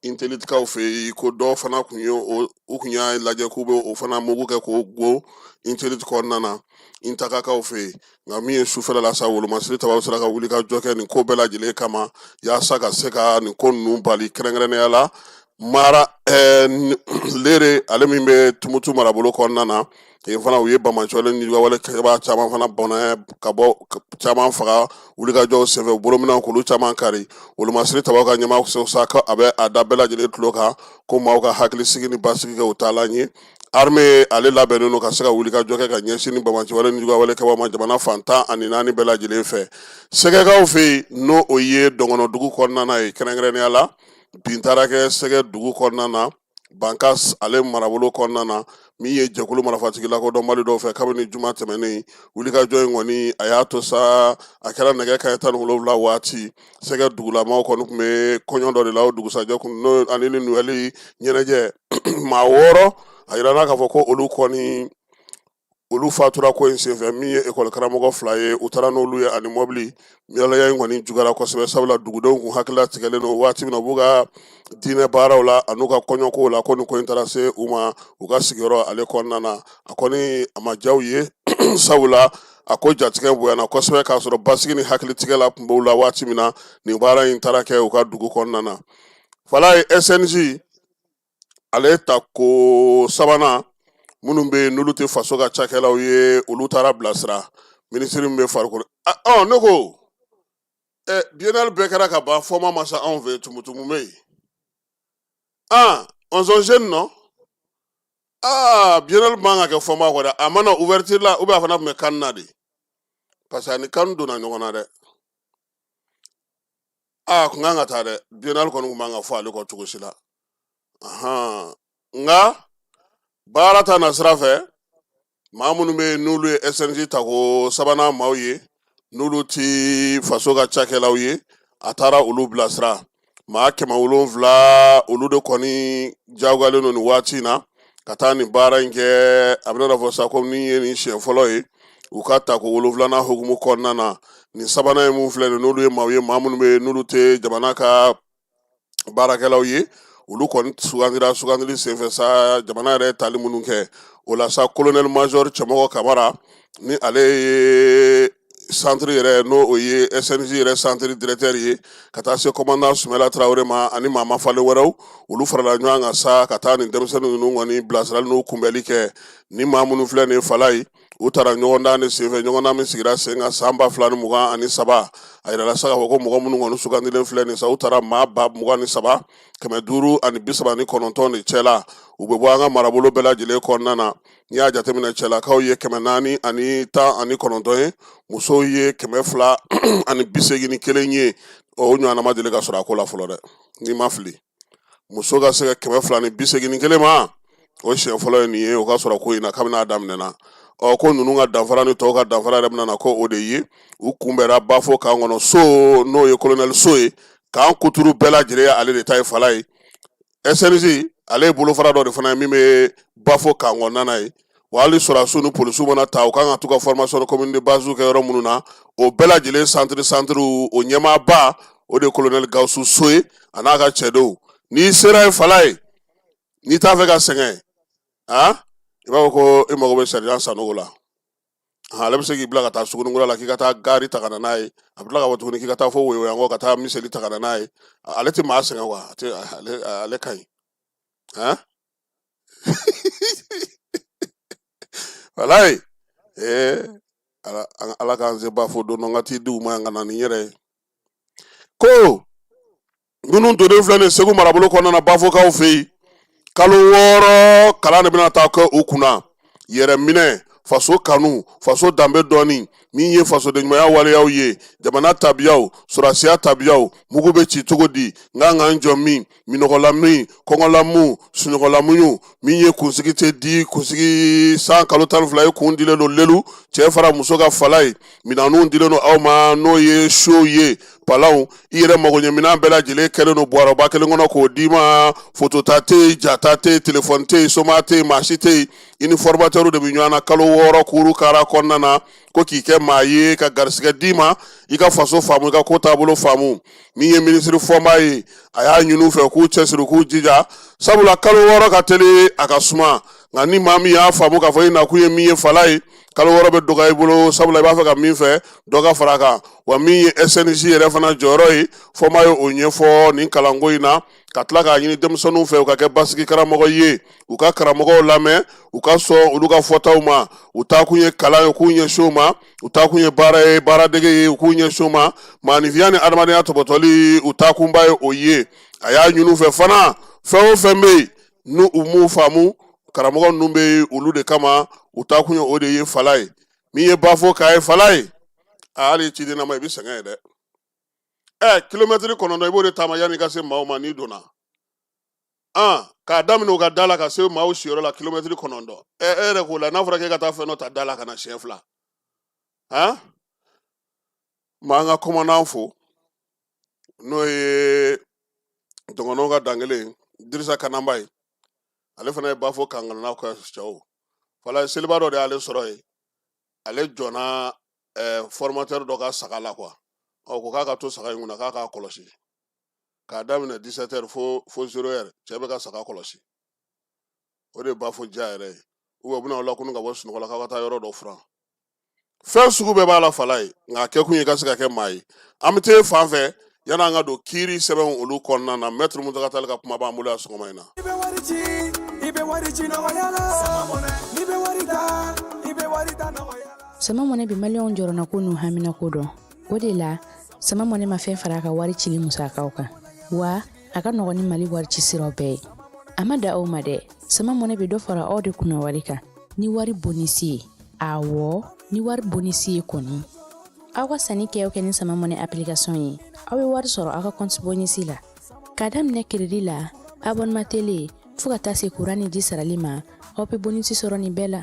Intelitikaw fɛ yen, ko dɔw fana kun ye o, u kun y'a lajɛ k'u bɛ o fana mugu kɛ k'o go Intelite kɔnɔna na, Intakakaw fɛ yen. Nka min ye sufɛla la sa, wolomasiri tabaw sera ka wuli ka jɔ kɛ nin ko bɛɛ lajɛlen kama, yaasa ka se ka nin ko ninnu bali, kɛrɛnkɛrɛnnenya la mara Lere ale min bɛ Tumutu marabolo kɔnɔna na. Yen fana, u ye banbaanciwale ni wale kɛbaa caman fana bɔnɛ ka bɔ, caman faga wulikajɔw senfɛ, bolominɛnw k'olu caman kari. Wolomasiri tabaw ka ɲɛmaa sa ko a bɛ a da bɛɛ lajɛlen tulo kan ko maaw ka hakili sigi ni basigi kɛ u taalan ye. Armée ale labɛnnen don ka se ka wulikajɔ kɛ ka ɲɛsin ni banbaanciwale ni juguwale kɛbaaw ma jamana fan 14 bɛɛ lajɛlen fɛ. Sɛgɛkaw fɛ yen, n'o o ye Dɔngɔnɔ dugu kɔnɔna ye, kɛrɛnkɛrɛnnenya la bin taara kɛ Sɛgɛ dugu kɔnɔna na, Bankas ale marabolo kɔnɔna na, min ye jɛkulu marifatigi lakodɔnbali dɔw fɛ kabini juma tɛmɛnen. Wulikajɔ in kɔni, a y'a to sa a kɛra nɛgɛ kanɲɛ 17 waati. Sɛgɛ dugulamaw kɔni tun bɛ kɔɲɔ dɔ de la o dugusajɛ kun, n'o ani ni Noël ɲɛnajɛ. Maa 6, a yirala k'a fɔ ko olu kɔni olu fatura ko in senfɛ. Min ye ekɔli karamɔgɔ 2 ye, u taara n'olu ye ani mɔbili. Waleya in kɔni juguyara kosɛbɛ, sabula dugudenw kun hakili tigɛlen don waati min na u b'u ka diinɛ baaraw la an'u ka kɔɲɔkow la, ko nin ko in taara se u ma u ka sigiyɔrɔ ale kɔnɔna na. A kɔni a ma diya u ye, sabula a ko jatigɛ bonyana kosɛbɛ, k'a sɔrɔ basigi ni hakilitigɛ la tun b'u la waati min na nin baara in taara kɛ u ka dugu kɔnɔna na. Fala ye SNJ ale ta ko sabanan, minnu bɛ yen n'olu tɛ faso ka cakɛlaw ye, olu taara bilasira minisiri min bɛ farikolo. Ne ko biennale bɛɛ kɛra ka ban, fɔma ma sa anw fɛ Tumutu, mun bɛ yen? On sont jeunes, non? Biennale man ka kɛ fɔma kɔ dɛ. A mana ouverture la ou bien a fana tun bɛ CAN na de, parce que a ni CAN donna ɲɔgɔn na dɛ. Kun kan ka taa dɛ. Biennale kɔni kun man ka fɔ ale kɔ cogo si la. Nka baara ta na sira fɛ, maa minnu bɛ yen n'olu ye SNJ tako sabanan maaw ye, n'olu ti faso ka cakɛlaw ye, a taara olu bilasira. Maa 700, olu de kɔni jagoyalen don nin waati in na ka taa nin baara in kɛ. A bɛna fɔ sa ko min ye nin siɲɛ fɔlɔ ye u ka tako 7nan hukumu kɔnɔna na. Nin sabanan ye mun filɛ nin, n'olu ye maaw ye, maa minnu bɛ yen n'olu tɛ jamana ka baarakɛlaw ye, olu kɔni sugandira sugandili senfɛ sa, jamana yɛrɛ tali minnu kɛ o la sa. Colonel major Cɛmɔgɔ Kamara, ni ale ye centre yɛrɛ, n'o o ye SNJ yɛrɛ centre directeur ye, ka taa se commandant Sumala Tarawele ma ani maa mafalen wɛrɛw, olu farala ɲɔgɔn kan sa ka taa nin denmisɛnnin ninnu kɔni bilasirali n'u kunbɛli kɛ. Ni maa minnu filɛ nin fala ye, u taara ɲɔgɔndan de senfɛ, ɲɔgɔndan min sigira sen kan san 2023. A yirala sa k'a fɔ ko mɔgɔ minnu kɔni sugandilen filɛ nin sa, u taara maa 23,539 de cɛla. U bɛ bɔ an ka marabolo bɛɛ lajɛlen kɔnɔna na. N'i y'a jateminɛ, cɛlakaw ye 419 ye, musow ye 281 ye. O ɲɔgɔnna ma deli ka sɔrɔ a ko la fɔlɔ dɛ. N'i ma fili, muso ka se ka 281 ma, o siɲɛ fɔlɔ ye nin ye o ka sɔrɔ ko in na kabini a daminɛna. Ɔ, ko ninnu ka danfara ni tɔw ka danfara yɛrɛ bɛna na ko o de ye u kunbɛra Bafo kan kɔnɔ so, n'o ye colonel so ye. Camp kuturu bɛɛ lajɛlen ye ale de ta ye. Falaye, SNJ ale ye bolofara dɔ de fana ye min bɛ Bafo camp kɔnɔna na ye. Wa hali sɔrɔdasiw ni polisiw mana ta, u kan ka t'u ka formation commune de base kɛ yɔrɔ minnu na, o bɛɛ lajɛlen centre centre o ɲɛmaaba, o de ye colonel Gawusu So ye, a n'a ka cɛdenw. N'i sera yen, Falaye, n'i t'a fɛ ka sɛgɛn, a i b'a fɔ ko i mago bɛ sergent Sanogo la. Ale bɛ se k'i bila ka taa Suguninkura la k'i ka taa gari ta ka na n'a ye. A bɛ tila ka bɔ tuguni k'i ka taa fo Woyowayankɔ ka taa miseli ta ka na n'a ye. Ale tɛ maa sɛgɛn quoi, a tɛ ale ale ka ɲi han. Walayi, ee ala ala k'an se Bafo don dɔ, n ka t'i di u ma yan ka na ni n yɛrɛ ye. Ko minnu donnen filɛ nin Segu marabolo kɔnɔna na Bafokaw fɛ yen, kalo 6 kalan de bɛna taa kɛ u kunna: yɛrɛminɛ, faso kanu, faso danbe dɔnni, min ye fasodenɲumanya waleyaw ye, jamana tabiyaw, sɔrɔdasiya tabiyaw, mugu bɛ ci cogo di, n kan ka n jɔ min, minɔgɔlamin, kɔngɔlamu, sunɔgɔlamuɲu, min ye kunsigi tɛ di kunsigi san kalo 12 ye, kun dilen don lelu cɛ fara muso ka. Falaye, minɛnw dilen don aw ma, n'o ye sow ye, palanw, i yɛrɛ magoɲɛminɛn bɛɛ lajɛlen kɛlen don bɔrɔba kelen kɔnɔ k'o d'i ma. Fotota tɛ yen, jata tɛ yen, telefɔni tɛ yen, soma tɛ yen, maa si tɛ yen. I ni formateur de bɛ ɲɔgɔn na kalo 6 kuru kara kɔnɔna na, ko k'i kɛ maa ye, ka garisigɛ d'i ma, i ka faso faamu, i ka ko taabolo faamu. Min ye minisiri Fɔnba ye, a y'a ɲini u fɛ k'u cɛsiri, k'u jija, sabula kalo 6 ka teli, a ka suma. Nka ni maa min y'a faamu k'a fɔ i nakun ye min ye, Falaye, kalo 6 bɛ dɔgɔya i bolo, sabula i b'a fɛ ka min fɛ, dɔ ka fara a kan. Wa min ye SNJ yɛrɛ fana jɔyɔrɔ ye, Fɔnba ye o ɲɛfɔ nin kalanko in na, ka tila k'a ɲini denmisɛnninw fɛ u ka kɛ basigi karamɔgɔ ye, u ka karamɔgɔw lamɛn, u ka sɔn olu ka fɔtaw ma. U taakun ye kalan ye, u k'u ɲɛsin o ma. U taakun ye baara ye, baaradege ye, u k'u ɲɛsin o ma. Maaninfinya ni adamadenya tɔbɔtɔli, u taakunba ye o ye. A y'a ɲini u fɛ fana, fɛn o fɛn bɛ yen n'u u m'u faamu, karamɔgɔ ninnu bɛ yen olu de kama, u taakun ye o de ye. Falaye, min ye Bafo k'a ye, Falaye, a hali cidennama i bɛ sɛgɛn ye dɛ. Ɛ kilomɛtiri 9, i b'o de taama yanni i ka se maaw ma. N'i donna an k'a daminɛ u ka da la ka se maaw siyɔrɔ la, kilomɛtiri 9. Ɛ e yɛrɛ k'o la, n'a fɔra k'e ka taa fɛn dɔ ta da la ka na siɲɛ 2, han. M'an ka commandant fo, n'o ye dɔgɔnɔw ka dankelen Dirisa Kananba ye. Ale fana ye Bafo camp kɔnɔna ka cɛw. Falaye, seliba dɔ de y'ale sɔrɔ yen. Ale jɔnna formateur dɔ ka saga la quoi. Ɔ ko k'a ka to saga in kunna, k'a k'a kɔlɔsi k'a daminɛ 17 heures fo 0 heure. Cɛ bɛ ka saga kɔlɔsi, o de ye Bafo diya yɛrɛ ye. U bɛna aw lakunu ka bɔ sunɔgɔ la k'aw ka taa yɔrɔ dɔ furan. Fɛn sugu bɛɛ b'a la, Falaye, nka a kɛkun ye ka se ka kɛ maa ye. An bɛ t'e fan fɛ yan'an ka don kiiri sɛbɛnw olu kɔnɔna na. Maître Mountaga Tall ka kuma b'an bolo yan sɔgɔma in na. I bɛ wari ci, i bɛ wari ci nɔgɔya la. N'i bɛ wari ta, i bɛ wari ta nɔgɔya la. Sama Money bɛ maliyɛnw jɔrɔnako n'u haminako dɔn. O de la, Sama Money ma fɛn fara a ka wari cili musakaw kan, wa a ka nɔgɔn ni Mali wari ci siraw bɛɛ ye. A ma da aw ma dɛ, Sama Money bɛ dɔ fara aw de kunna wari kan ni wari bonisi ye. Awɔ, ni wari bonisi ye kɔni, aw ka sanni kɛ o kɛ ni Sama Money application ye, aw bɛ wari sɔrɔ aw ka compte bonisi la, k'a daminɛ crédit la, abonnement télé, fo ka taa se kuran ni ji sarali ma. Aw bɛ bonisi sɔrɔ nin bɛɛ la.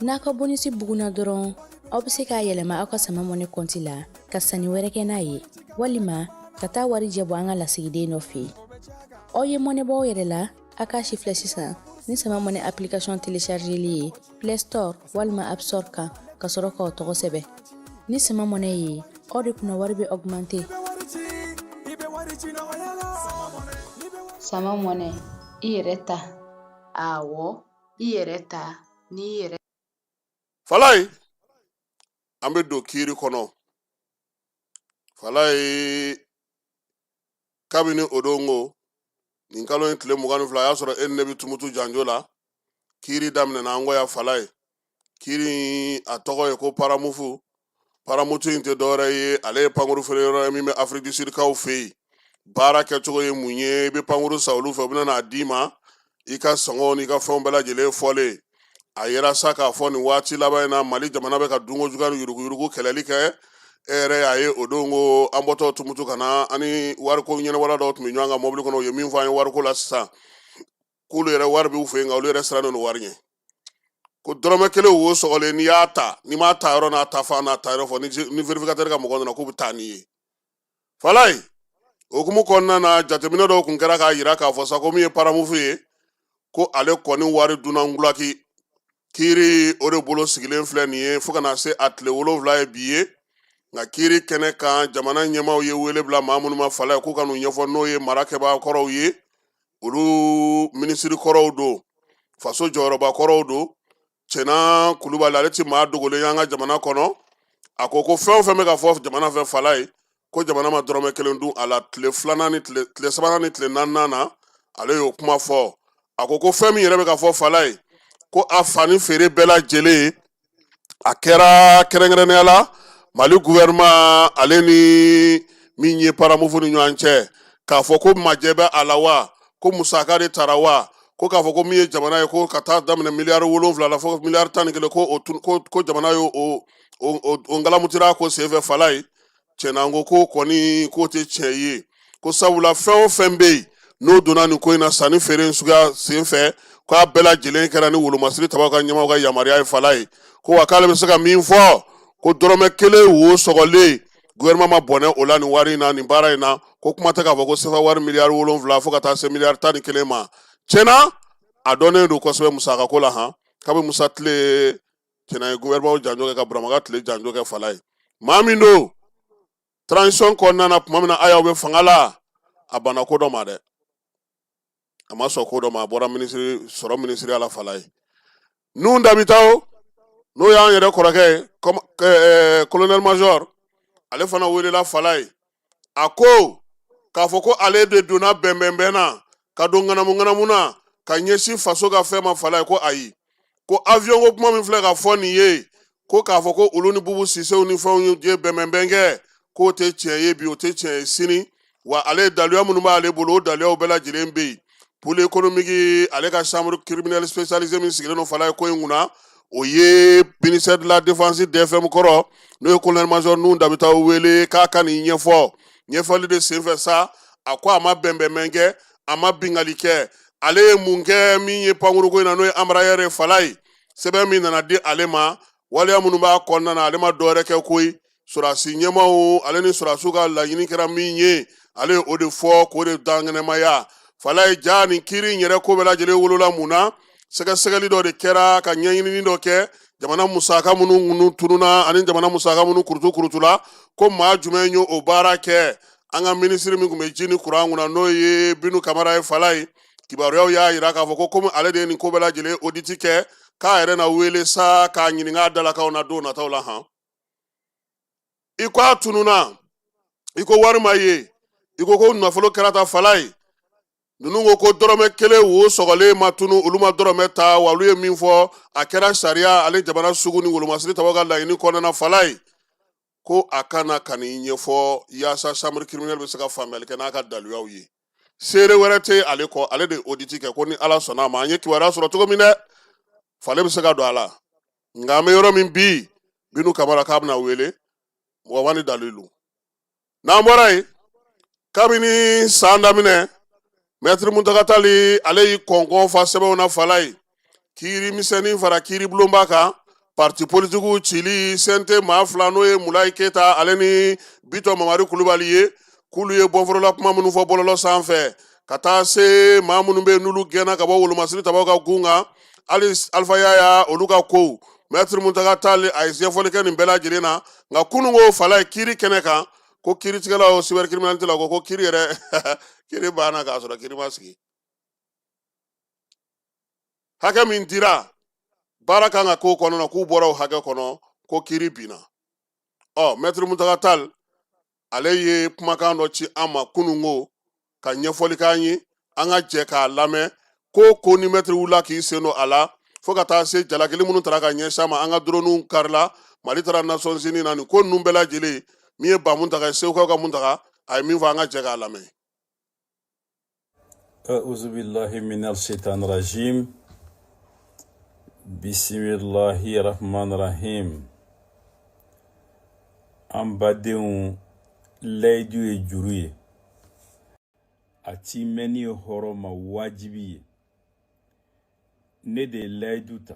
N'a ka bonisi bugunna dɔrɔn, aw bɛ se k'a yɛlɛma aw ka Sama Money compte la ka sanni wɛrɛ kɛ n'a ye, walima ka taa wari jɛ bɔ an ka lasigiden dɔ fɛ yen. Aw ye mɔnɛ bɔ aw yɛrɛ la. A k'a si filɛ sisan ni Sama Money application téléchargeli ye Play Store walima App Store kan, ka sɔrɔ k'aw tɔgɔ sɛbɛn. Ni Sama Money ye, aw de kunna wari bɛ augmenter. Sama Money, i yɛrɛ ta. Awɔ, i yɛrɛ ta n'i yɛrɛ. Falaye, an bɛ don kiiri kɔnɔ. Falaye, kabini o don ko nin kalo in tile 22, a y'a sɔrɔ e ni ne bɛ Tumutu janjo la. Kiiri daminɛna an kɔ yan. Falaye, kiiri in a tɔgɔ ye ko Paramufu. Paramutu in tɛ dɔwɛrɛ ye, ale ye pankuru feere yɔrɔ ye min bɛ Afrique du Sud kaw fɛ yen. Baara kɛcogo ye mun ye? I bɛ pankuru san olu fɛ, u bɛna n'a d'i ma, i ka sɔngɔw n'i ka fɛnw bɛɛ lajɛlen fɔlen. A yera sa k'a fɔ nin waati laban in na, Mali jamana bɛ ka dunko juguya ni yuruguyurugu kɛlɛli kɛ. E yɛrɛ y'a ye o don ko an bɔtɔ Tumutu ka na, an ni wariko ɲɛnabɔla dɔw tun bɛ ɲɔgɔn kan mɔbili kɔnɔ. U ye min fɔ an ye wariko la sisan, k'olu yɛrɛ wari b'u fɛ yen, nka olu yɛrɛ sirannen don wari ɲɛ, ko dɔrɔmɛ kelen wo sɔgɔlen, n'i y'a ta, n'i m'a ta yɔrɔ n'a ta fan n'a ta yɔrɔ fɔ, ni vérificateur ka mɔgɔ nana, k'u bɛ taa n'i ye. Falaye, O hukumu kɔnɔna na, jateminɛ dɔw kun kɛra k'a yira k'a fɔ sa ko min ye Paramufu ye, ko ale kɔni wari dunna ngulaki. Kiiri o de bolo sigilen filɛ nin ye fo ka na se a tile 7 ye bi ye. Nka kiiri kɛnɛ kan, jamana ɲɛmaaw ye wele bila maa minnu ma fala k'u ka n'u ɲɛfɔ, n'o ye mara kɛbaa kɔrɔw ye, olu minisiri kɔrɔw don, faso jɔyɔrɔba kɔrɔw don. Cɛna Kulubali, ale ti maa dogolen y'an ka jamana kɔnɔ. A ko ko fɛn o fɛn bɛ ka fɔ jamana fɛ fala ye, ko jamana ma dɔrɔmɛ kelen dun a la. Tile filanan ni tile sabanan ni tile naaninan na, ale y'o kuma fɔ. A ko ko fɛn min yɛrɛ bɛ ka fɔ fala ye, ko a fani feere bɛɛ lajɛlen a kɛra kɛrɛnkɛrɛnnenya la Mali gouvernement ale ni min ye Paramufu ni ɲɔgɔn cɛ, k'a fɔ ko majɛ bɛ a la wa, ko musaka de tara wa, ko k'a fɔ ko min ye jamana ye, ko ka taa daminɛ miliyari 7 la fo miliyari 11, ko o ko jamana ye o ngalamutira ko senfɛ fala ye. Tiɲɛna, an ko ko kɔni k'o tɛ tiɲɛ ye, ko sabula fɛn o fɛn bɛ yen n'o donna nin ko in na sanni feere in suguya senfɛ, k'a bɛɛ lajɛlen kɛra ni wolomasiri tabaw ka ɲɛmaaw ka yamaruya ye fala ye. Ko wa k'ale bɛ se ka min fɔ, ko dɔrɔmɛ kelen wo sɔgɔlen gouvernement ma bɔnɛ o la nin wari in na, nin baara in na. Ko kuma tɛ k'a fɔ ko sefa wari miliyari 7 fo ka taa se miliyari 11 ma. Tiɲɛna, a dɔnnen don kosɛbɛ musakako la han. Kabi Musa tile, tiɲɛna, ye gouvernement janjo kɛ ka Burama ka tile janjo kɛ fala ye. Maa min don transition kɔnɔna na, tuma min na Ayaw bɛ fanga la, a banna ko dɔ ma dɛ, a ma sɔn ko dɔ ma, a bɔra minisiri sɔrɔ minisiriya la fala ye. Nuhu Dabitawo, n'o y'an yɛrɛ kɔrɔkɛ ye, colonel major, ale fana welela fala ye. A ko k'a fɔ ko ale de donna bɛnbɛnbɛn na ka don ŋanamu ŋanamu na ka ɲɛsin faso ka fɛn ma fala ye, ko ayi, ko avion ko kuma min filɛ ka fɔ nin ye, ko k'a fɔ ko olu ni Bubu Sisew ni fɛnw ye bɛnbɛnbɛn kɛ, k'o tɛ tiɲɛ ye bi, o tɛ tiɲɛ ye sini. Wa ale daluya minnu b'ale bolo, o daluyaw bɛɛ lajɛlen bɛ yen. Pôle économique ale ka chambre criminelle spécialisée min sigilen don fala ye ko in kunna, o ye ministère de la Défense DFM kɔrɔ, n'o ye colonel major Nuhu Dabitawo wele k'a ka nin ɲɛfɔ. Ɲɛfɔli de senfɛ sa, a ko a ma bɛnbɛnbɛn kɛ, a ma bingali kɛ. Ale ye mun kɛ min ye pankuruko in na, n'o ye Embraer ye fala ye, sɛbɛn min nana di ale ma, waleya minnu b'a kɔnɔna na, ale ma dɔwɛrɛ kɛ koyi. Sɔrɔdasi ɲɛmaaw ale ni sɔrɔdasiw ka laɲini kɛra min ye, ale ye o de fɔ k'o de dankɛnɛmaya fala ye. Ja nin kiiri in yɛrɛ ko bɛɛ lajɛlen wolola mun na? Sɛgɛsɛgɛli dɔ de kɛra ka ɲɛɲinini dɔ kɛ jamana musaka minnu tununa ani jamana musaka minnu kurutu kurutula, ko maa jumɛn ye o baara kɛ? An ka minisiri min tun bɛ ji ni kuran kunna, n'o ye Binu Kamara ye fala ye, kibaruyaw y'a yira k'a fɔ ko komi ale de ye nin ko bɛɛ lajɛlen audit kɛ, k'a yɛrɛ na wele sa k'a ɲininka a dalakanw na don nataw la han. I ko a tununa, i ko wari ma ye, i ko ko nafolo kɛra ta fala ye. Ninnu ko ko dɔrɔmɛ kelen wo sɔgɔlen ma tunu, olu ma dɔrɔmɛ ta. Wa olu ye min fɔ, a kɛra sariya ale jamana sugu ni wolomasiri tabaw ka laɲini kɔnɔna fala ye, ko a ka na ka nin ɲɛfɔ yaasa chambre criminelle bɛ se ka faamuyali kɛ n'a ka daluyaw ye. Seere wɛrɛ tɛ ale kɔ, ale de ye audit kɛ. Ko ni Ala sɔnna a ma, an ye kibaruya sɔrɔ cogo min dɛ, fale bɛ se ka don a la. Nka an bɛ yɔrɔ min bi, Binu Kamara k'a bɛna wele mɔgɔ ni dalilu. N'an bɔra yen, kabini san daminɛ, Mɛtiri Muntaga Tali ale y'i kɔnkɔn fa sɛbɛnw na fala ye, kiiri misɛnnin fara kiiri bulonba kan, parti politikiw cili, CNT maa fila, n'o ye Mulayi Keyita ale ni Bitɔn Mamari Kulubali ye, k'olu ye bɔnforola kuma minnu fɔ bɔlɔlɔ sanfɛ, ka taa se maa minnu bɛ yen n'olu gɛnna ka bɔ wolomasiri tabaw ka gun kan, hali Alifa Yaya olu ka kow. Mɛtiri Muntaga Tali a ye ɲɛfɔli kɛ nin bɛɛ lajɛlen na. Nka kununko fala ye, kiiri kɛnɛ kan, ko kiiritigɛlaw cybercriminalité la ko kiiri yɛrɛ, kiiri banna k'a sɔrɔ kiiri ma sigi. Hakɛ min dira baara kan ka k'o kɔnɔ, k'u bɔra o hakɛ kɔnɔ, ko kiiri binna. Ɔ Mɛtiri Muntaga Tali ale ye kumakan dɔ ci an ma kununko ka ɲɛfɔli k'an ye, an ka jɛ k'a lamɛn. Ko ni mɛtiri wulila k'i sen don a la, fo ka taa se jalakili minnu tara ka ɲɛsin a ma, an ka droniw karila, Mali taara Nations Unies na, nin ko ninnu bɛɛ lajɛlen, min ye ba Muntaga ye, Segukaw ka Muntaga, a ye min fɔ, an ka jɛ k'a lamɛn. أعوذ بالله من الشيطان الرجيم، بسم الله الرحمن الرحيم. An badenw, layidu ye juru ye, a timɛni ye hɔrɔn ma wajibi ye. Ne de ye layidu ta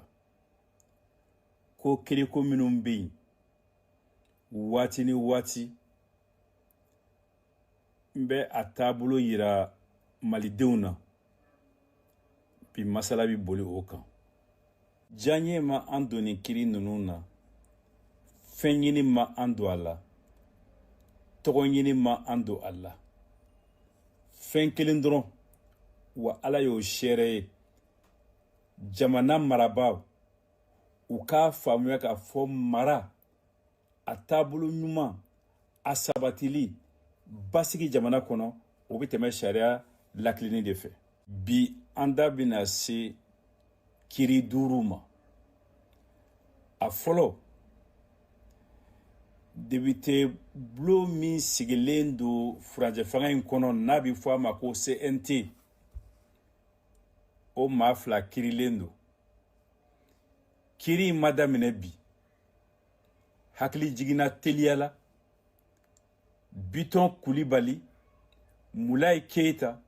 ko kiriko minnu bɛ yen waati ni waati. N bɛ a taabolo yira malidenw na. Bi masala bɛ boli o kan. Diyaɲɛ ma an don nin kiri ninnu na, fɛn ɲini ma an don a la, tɔgɔ ɲini ma an don a la, fɛn kelen dɔrɔn wa, Ala y'o seere ye. Jamana marabaaw, u k'a faamuya k'a fɔ mara a taabolo ɲuman, a sabatili, basigi jamana kɔnɔ, o bɛ tɛmɛ sariya lakilenni de fɛ. Bi an da bɛna se kiri duuru ma. A fɔlɔ, depite bulon min sigilen don furancɛ fanga in kɔnɔ, n'a bɛ fɔ a ma ko CNT, o maa fila kirilen don. Kiri in ma daminɛ bi. Hakili jiginna teliya la, Bitɔn Kulibali, Mulayi Keyita,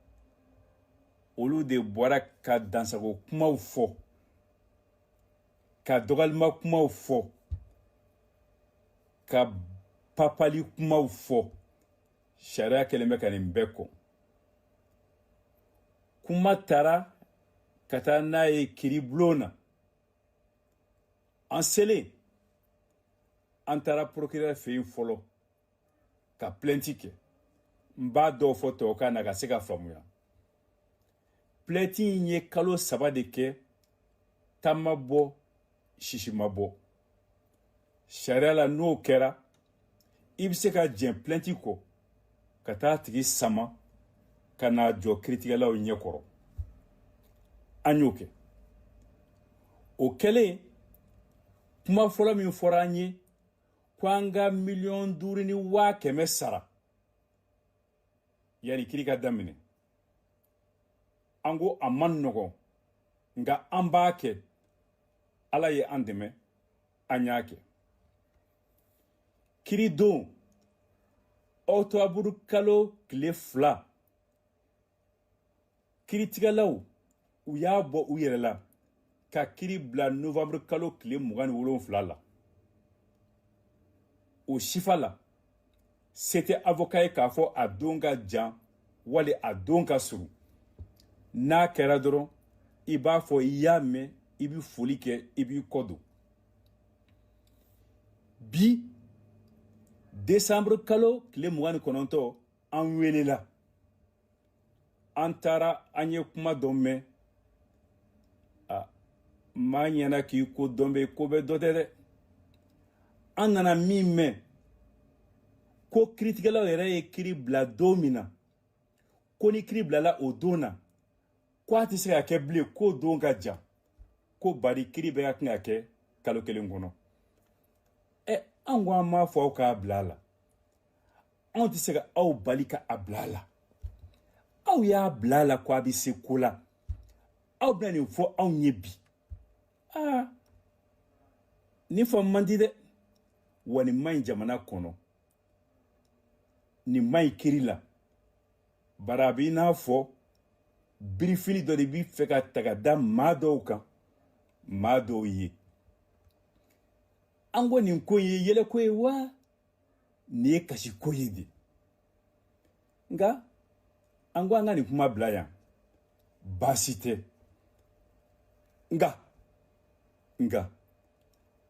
olu de bɔra ka dansago kumaw fɔ, ka dɔgɔyalima kumaw fɔ, ka papali kumaw fɔ. Sariya kɛlen bɛ ka nin bɛɛ kɔn. Kuma taara ka taa n'a ye kiribulon na. An selen, an taara procureur fɛ yen fɔlɔ ka plainte kɛ. N b'a dɔw fɔ tubabukan na ka se ka faamuya. Plainte in ye kalo 3 de kɛ, ta ma bɔ, sisi ma bɔ. Sariya la, n'o kɛra, i bɛ se ka jɛn plainte kɔ ka taa tigi sama ka n'a jɔ kiritigɛlaw ɲɛkɔrɔ. An y'o kɛ. O kɛlen, kuma fɔlɔ min fɔra an ye, ko an ka 5,1 miliyɔn sara yanni kiri ka daminɛ. An ko a man nɔgɔn, nka an b'a kɛ. Ala ye an dɛmɛ, an y'a kɛ. Kiri don, ɔtɔburu kalo tile 2, kiritigɛlaw u y'a bɔ u yɛrɛ la ka kiri bila novanburu kalo tile 27 la. O sifa la, se tɛ avocat ye k'a fɔ a don ka jan wali a don ka surun. N'a kɛra dɔrɔn, i b'a fɔ i y'a mɛn, i bɛ foli kɛ, i b'i kɔ don. Bi, desanburu kalo tile 29, an welela, an taara, an ye kuma dɔ mɛn. A maa ɲɛna k'i ko dɔn bɛ ko bɛɛ dɔ tɛ dɛ. An nana min mɛn, ko kiritigɛlaw yɛrɛ ye kiri bila don min na, ko ni kiri bilala o don na, ko a tɛ se ka kɛ bilen, k'o don ka jan, ko bari kiri bɛɛ ka kan ka kɛ kalo kelen kɔnɔ. Ɛ, an ko an m'a fɔ aw k'a bila a la, anw tɛ se ka aw bali ka a bila a la. Aw y'a bila a la ko a bɛ se ko la, aw bɛna nin fɔ anw ye bi. Aa, nin faamu man di dɛ. Wa nin man ɲi jamana kɔnɔ, nin man ɲi kiri la, bari a b'i n'a fɔ birifini dɔ de b'i fɛ ka ta ka da maa dɔw kan, maa dɔw ye. An ko nin ko in ye yɛlɛko ye wa nin ye kasiko ye de? Nka an ko an ka nin kuma bila yan, baasi tɛ. Nka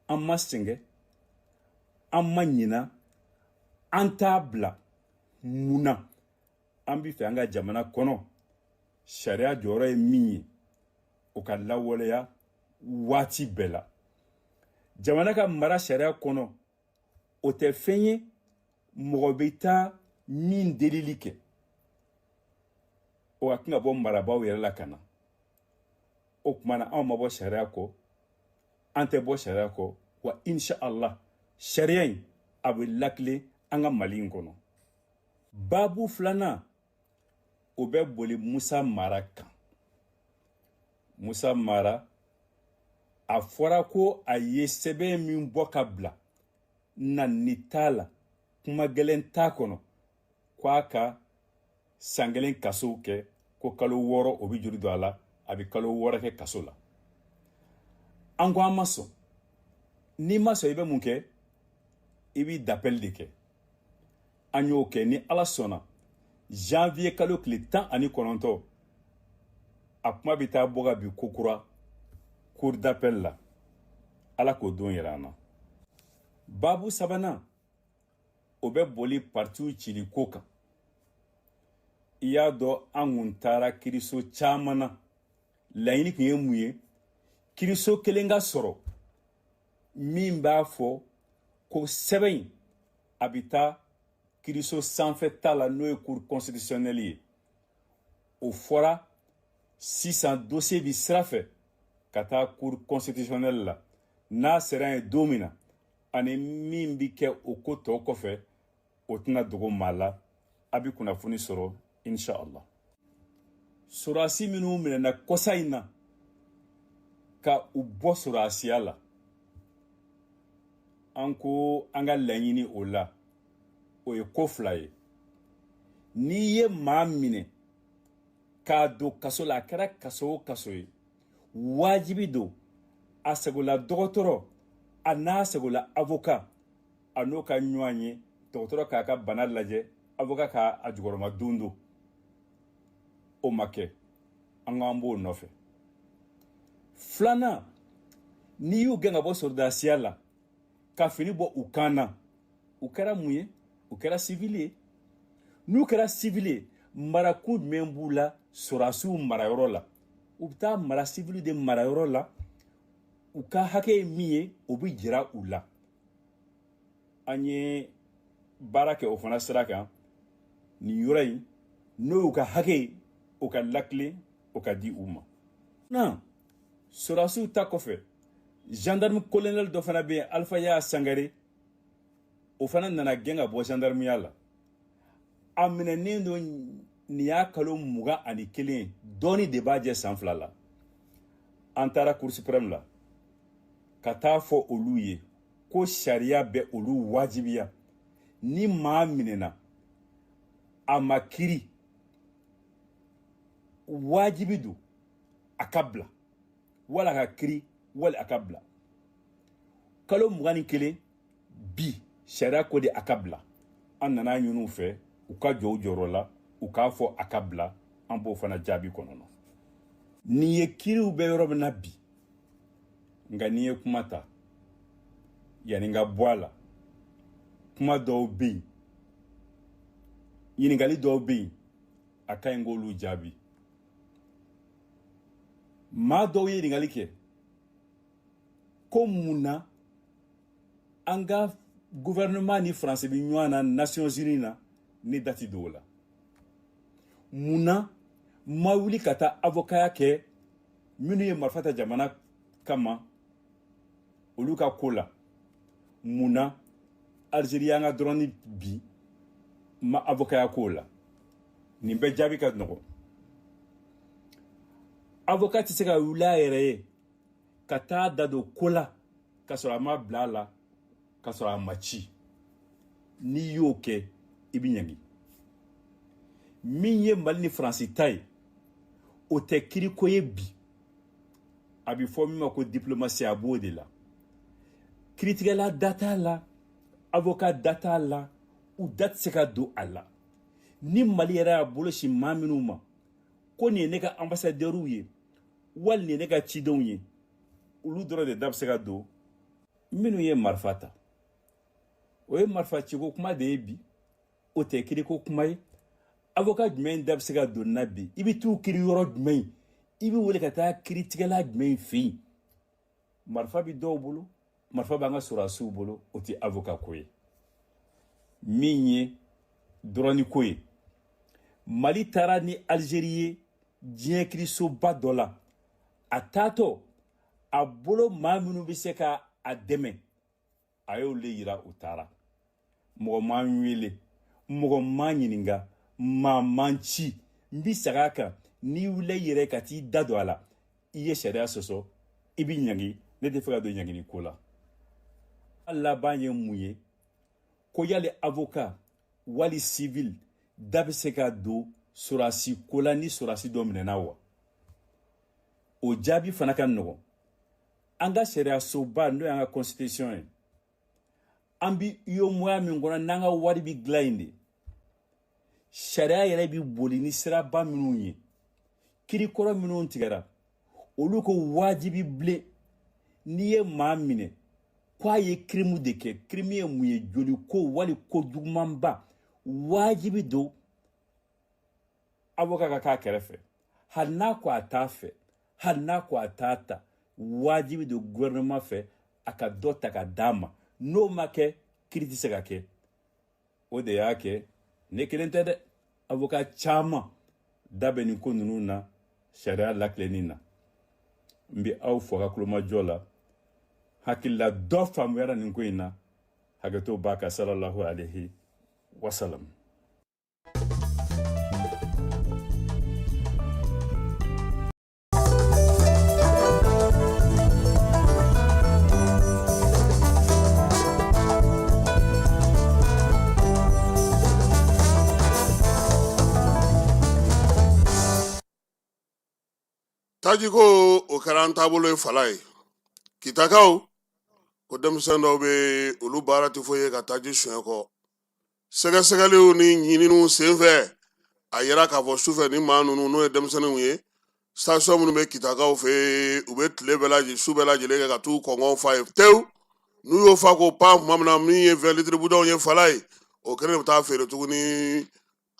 an ma sɛgɛn, an ma ɲina, an t'a bila. Mun na? An bɛ fɛ an ka jamana kɔnɔ, sariya jɔyɔrɔ ye min ye, o ka lawaleya waati bɛɛ la. Jamana ka mara sariya kɔnɔ, o tɛ fɛn ye mɔgɔ bɛ taa min delili kɛ. O ka kan ka bɔ marabaaw yɛrɛ la ka na. O tuma na, anw ma bɔ sariya kɔ, an tɛ bɔ sariya kɔ. Wa insha Allah, sariya in a bɛ lakilen an ka Mali in kɔnɔ. Baabu filanan, o bɛ boli Musa Mara kan. Musa Mara, a fɔra ko a ye sɛbɛn min bɔ ka bila, nani t'a la, kuma gɛlɛn t'a kɔnɔ, ko a ka san kelen kaso kɛ, ko kalo 6 o bɛ juru don a la, a bɛ kalo 6 kɛ kaso la. An ko an ma sɔn. N'i ma sɔn, i bɛ mun kɛ? I b'i d'appel de kɛ. An y'o kɛ. Ni Ala sɔnna, Janvier kalo tile 19, a kuma bɛ taa bɔ ka bin kokura cour d'appel la. Ala k'o don yira an na. Babu sabanan, o bɛ boli partiw cili ko kan. I y'a dɔn, an kun taara kiriso caman na. Laɲini tun ye mun ye? Kiriso kelen ka sɔrɔ min b'a fɔ ko sɛbɛn in a bɛ taa kiriso sanfɛ ta la, n'o ye cour constitutionnelle ye. O fɔra sisan, dossier bi sira fɛ ka taa cour constitutionnelle la. N'a sera yen don min na, ani min bi kɛ o ko tɔ kɔfɛ, o tɛna dogo maa la. A bi kunnafoni sɔrɔ inshallah. Sɔrɔdasi minnu minɛna kɔsa in na ka u bɔ sɔrɔdasiya la, an ko an ka laɲini o la, o ye ko fila ye. N'i ye maa minɛ k'a don kaso la, a kɛra kaso o kaso ye, wajibi don a sagola dɔgɔtɔrɔ, a n'a sagola avocat, a n'o ka ɲɔgɔn ye, dɔgɔtɔrɔ k'a ka bana lajɛ, avocat k'a a jukɔrɔma don don. O ma kɛ, an ko an b'o nɔfɛ. Filanan, n'i y'u gɛn ka bɔ sɔrɔdasiya la ka fini bɔ u kan na, u kɛra mun ye? U kɛra sivili ye. N'u kɛra sivili ye, marakun jumɛn b'u la sɔrɔdasiw marayɔrɔ la? U bɛ taa mara sivili de marayɔrɔ la. U ka hakɛ ye min ye, o bɛ jira u la. An ye baara kɛ o fana sira kan nin yɔrɔ in, n'o y'u ka hakɛ ye, o ka lakilen, o ka di u ma. Na sɔrɔdasiw ta kɔfɛ, gendarme colonel dɔ fana bɛ yen, Alpha Yaya Sangare, o fana nana gɛn ka bɔ gendarmeya la. A minɛnen don nin y'a kalo 21, dɔɔni de b'a jɛ san 2 la. An taara cour suprême la ka taa fɔ olu ye ko sariya bɛ olu wajibiya, ni maa minɛna a ma kiri, wajibi don a ka bila, wala a ka kiri, wali a ka bila. Kalo 21 bi, sariya ko de a ka bila. An nana ɲini u fɛ u ka jɔ u jɔyɔrɔ la, u k'a fɔ a ka bila. An b'o fana jaabi kɔnɔ. Nin ye kiriw bɛ yɔrɔ min na bi. Nka n'i ye kuma ta, yanni n ka bɔ a la, kuma dɔw bɛ yen, ɲininkali dɔw bɛ yen, a ka ɲi k'olu jaabi. Maa dɔw ye ɲininkali kɛ ko mun na an ka gouvernement ni Faransi bɛ ɲɔgɔn na Nations Unies na, ne da ti don o la. Mun na ma wuli ka taa avocaya kɛ minnu ye marifa ta jamana kama, olu ka ko la? Mun na Algérie y'an ka drone bi, ma avocaya k'o la? Nin bɛɛ jaabi ka nɔgɔn. Avocat tɛ se ka wuli a yɛrɛ ye ka taa da don ko la ka sɔrɔ a ma bila a la, ka sɔrɔ a ma ci. N'i y'o kɛ, i bɛ ɲangi. Min ye Mali ni Faransi ta ye, o tɛ kiriko ye bi. A bɛ fɔ min ma ko diplomatie, a b'o de la. Kiritigɛla da t'a la, avocat da t'a la, u da tɛ se ka don a la. Ni Mali yɛrɛ y'a bolo sin maa minnu ma ko nin ye ne ka ambassadeurw ye, wali nin ye ne ka cidenw ye, olu dɔrɔn de da bɛ se ka don. Minnu ye marifa ta, o ye marifa ciko kuma de ye bi, o tɛ kiriko kuma ye. Avocat jumɛn da bɛ se ka don na bi? I bɛ t'u kiri yɔrɔ jumɛn? I bɛ wele ka taa kiritigɛla jumɛn fɛ yen? Marifa bɛ dɔw bolo, marifa b'an ka sɔrɔdasiw bolo, o tɛ avocat ko ye. Min ye drone ko ye, Mali taara ni Algérie ye diɲɛ kirisoba dɔ la. A taatɔ, a bolo maa minnu bɛ se ka a dɛmɛ, a y'olu de yira. U taara, mɔgɔ m'an wele, mɔgɔ m'an ɲininka, maa m'an ci. N bi segin a kan, n'i wulila i yɛrɛ ka t'i da don a la, i ye sariya sɔsɔ, i bi ɲangi. Ne tɛ fɛ ka don ɲangini ko la. A laban ye mun ye? Ko yali avocat wali civil da bɛ se ka don sɔrɔdasi ko la ni sɔrɔdasi dɔ minɛna wa? O jaabi fana ka nɔgɔn. An ka sariyasoba, n'o y'an ka constitution ye, an bi UEMOA min kɔnɔ, n'an ka wari bi dilan yen de, Sariya yɛrɛ bɛ boli ni siraba minnu ye, kirikɔrɔ minnu tigɛra, olu ko wajibi bilen, n'i ye maa minɛ ko a ye kirimu de kɛ, kirimu ye mun ye? Joliko wali ko jugumanba, wajibi don avocat ka k'a kɛrɛfɛ. Hali n'a ko a t'a fɛ, hali n'a ko a t'a ta, wajibi don gouvernement fɛ a ka dɔ ta ka d'a ma. N'o ma kɛ, kiri tɛ se ka kɛ. O de y'a kɛ ne kelen tɛ dɛ, avocat caman da bɛ nin ko ninnu na, sariya lakilenni na. N bɛ aw fo ka kulomajɔ la. Hakilila dɔ faamuyara nin ko in na. Hakɛto b'a kan. Salallahu alaihi wasalam. Tajiko, o kɛra an taabolo ye fala ye. Kitakaw ko denmisɛn dɔw bɛ, olu baara tɛ foyi ye ka taji suɲɛ kɔ. Sɛgɛsɛgɛliw ni ɲininiw senfɛ, a yira k'a fɔ sufɛ ni maa ninnu, n'o ye denmisɛnninw ye, station minnu bɛ Kitakaw fɛ yen, u bɛ tile bɛɛ lajɛlen, su bɛɛ lajɛlen kɛ ka t'u kɔngɔn fa yen tewu. N'u y'o fa k'o pan tuma min na, min ye 20 litres bidɔnw ye fala ye, o kelen de bɛ taa feere tuguni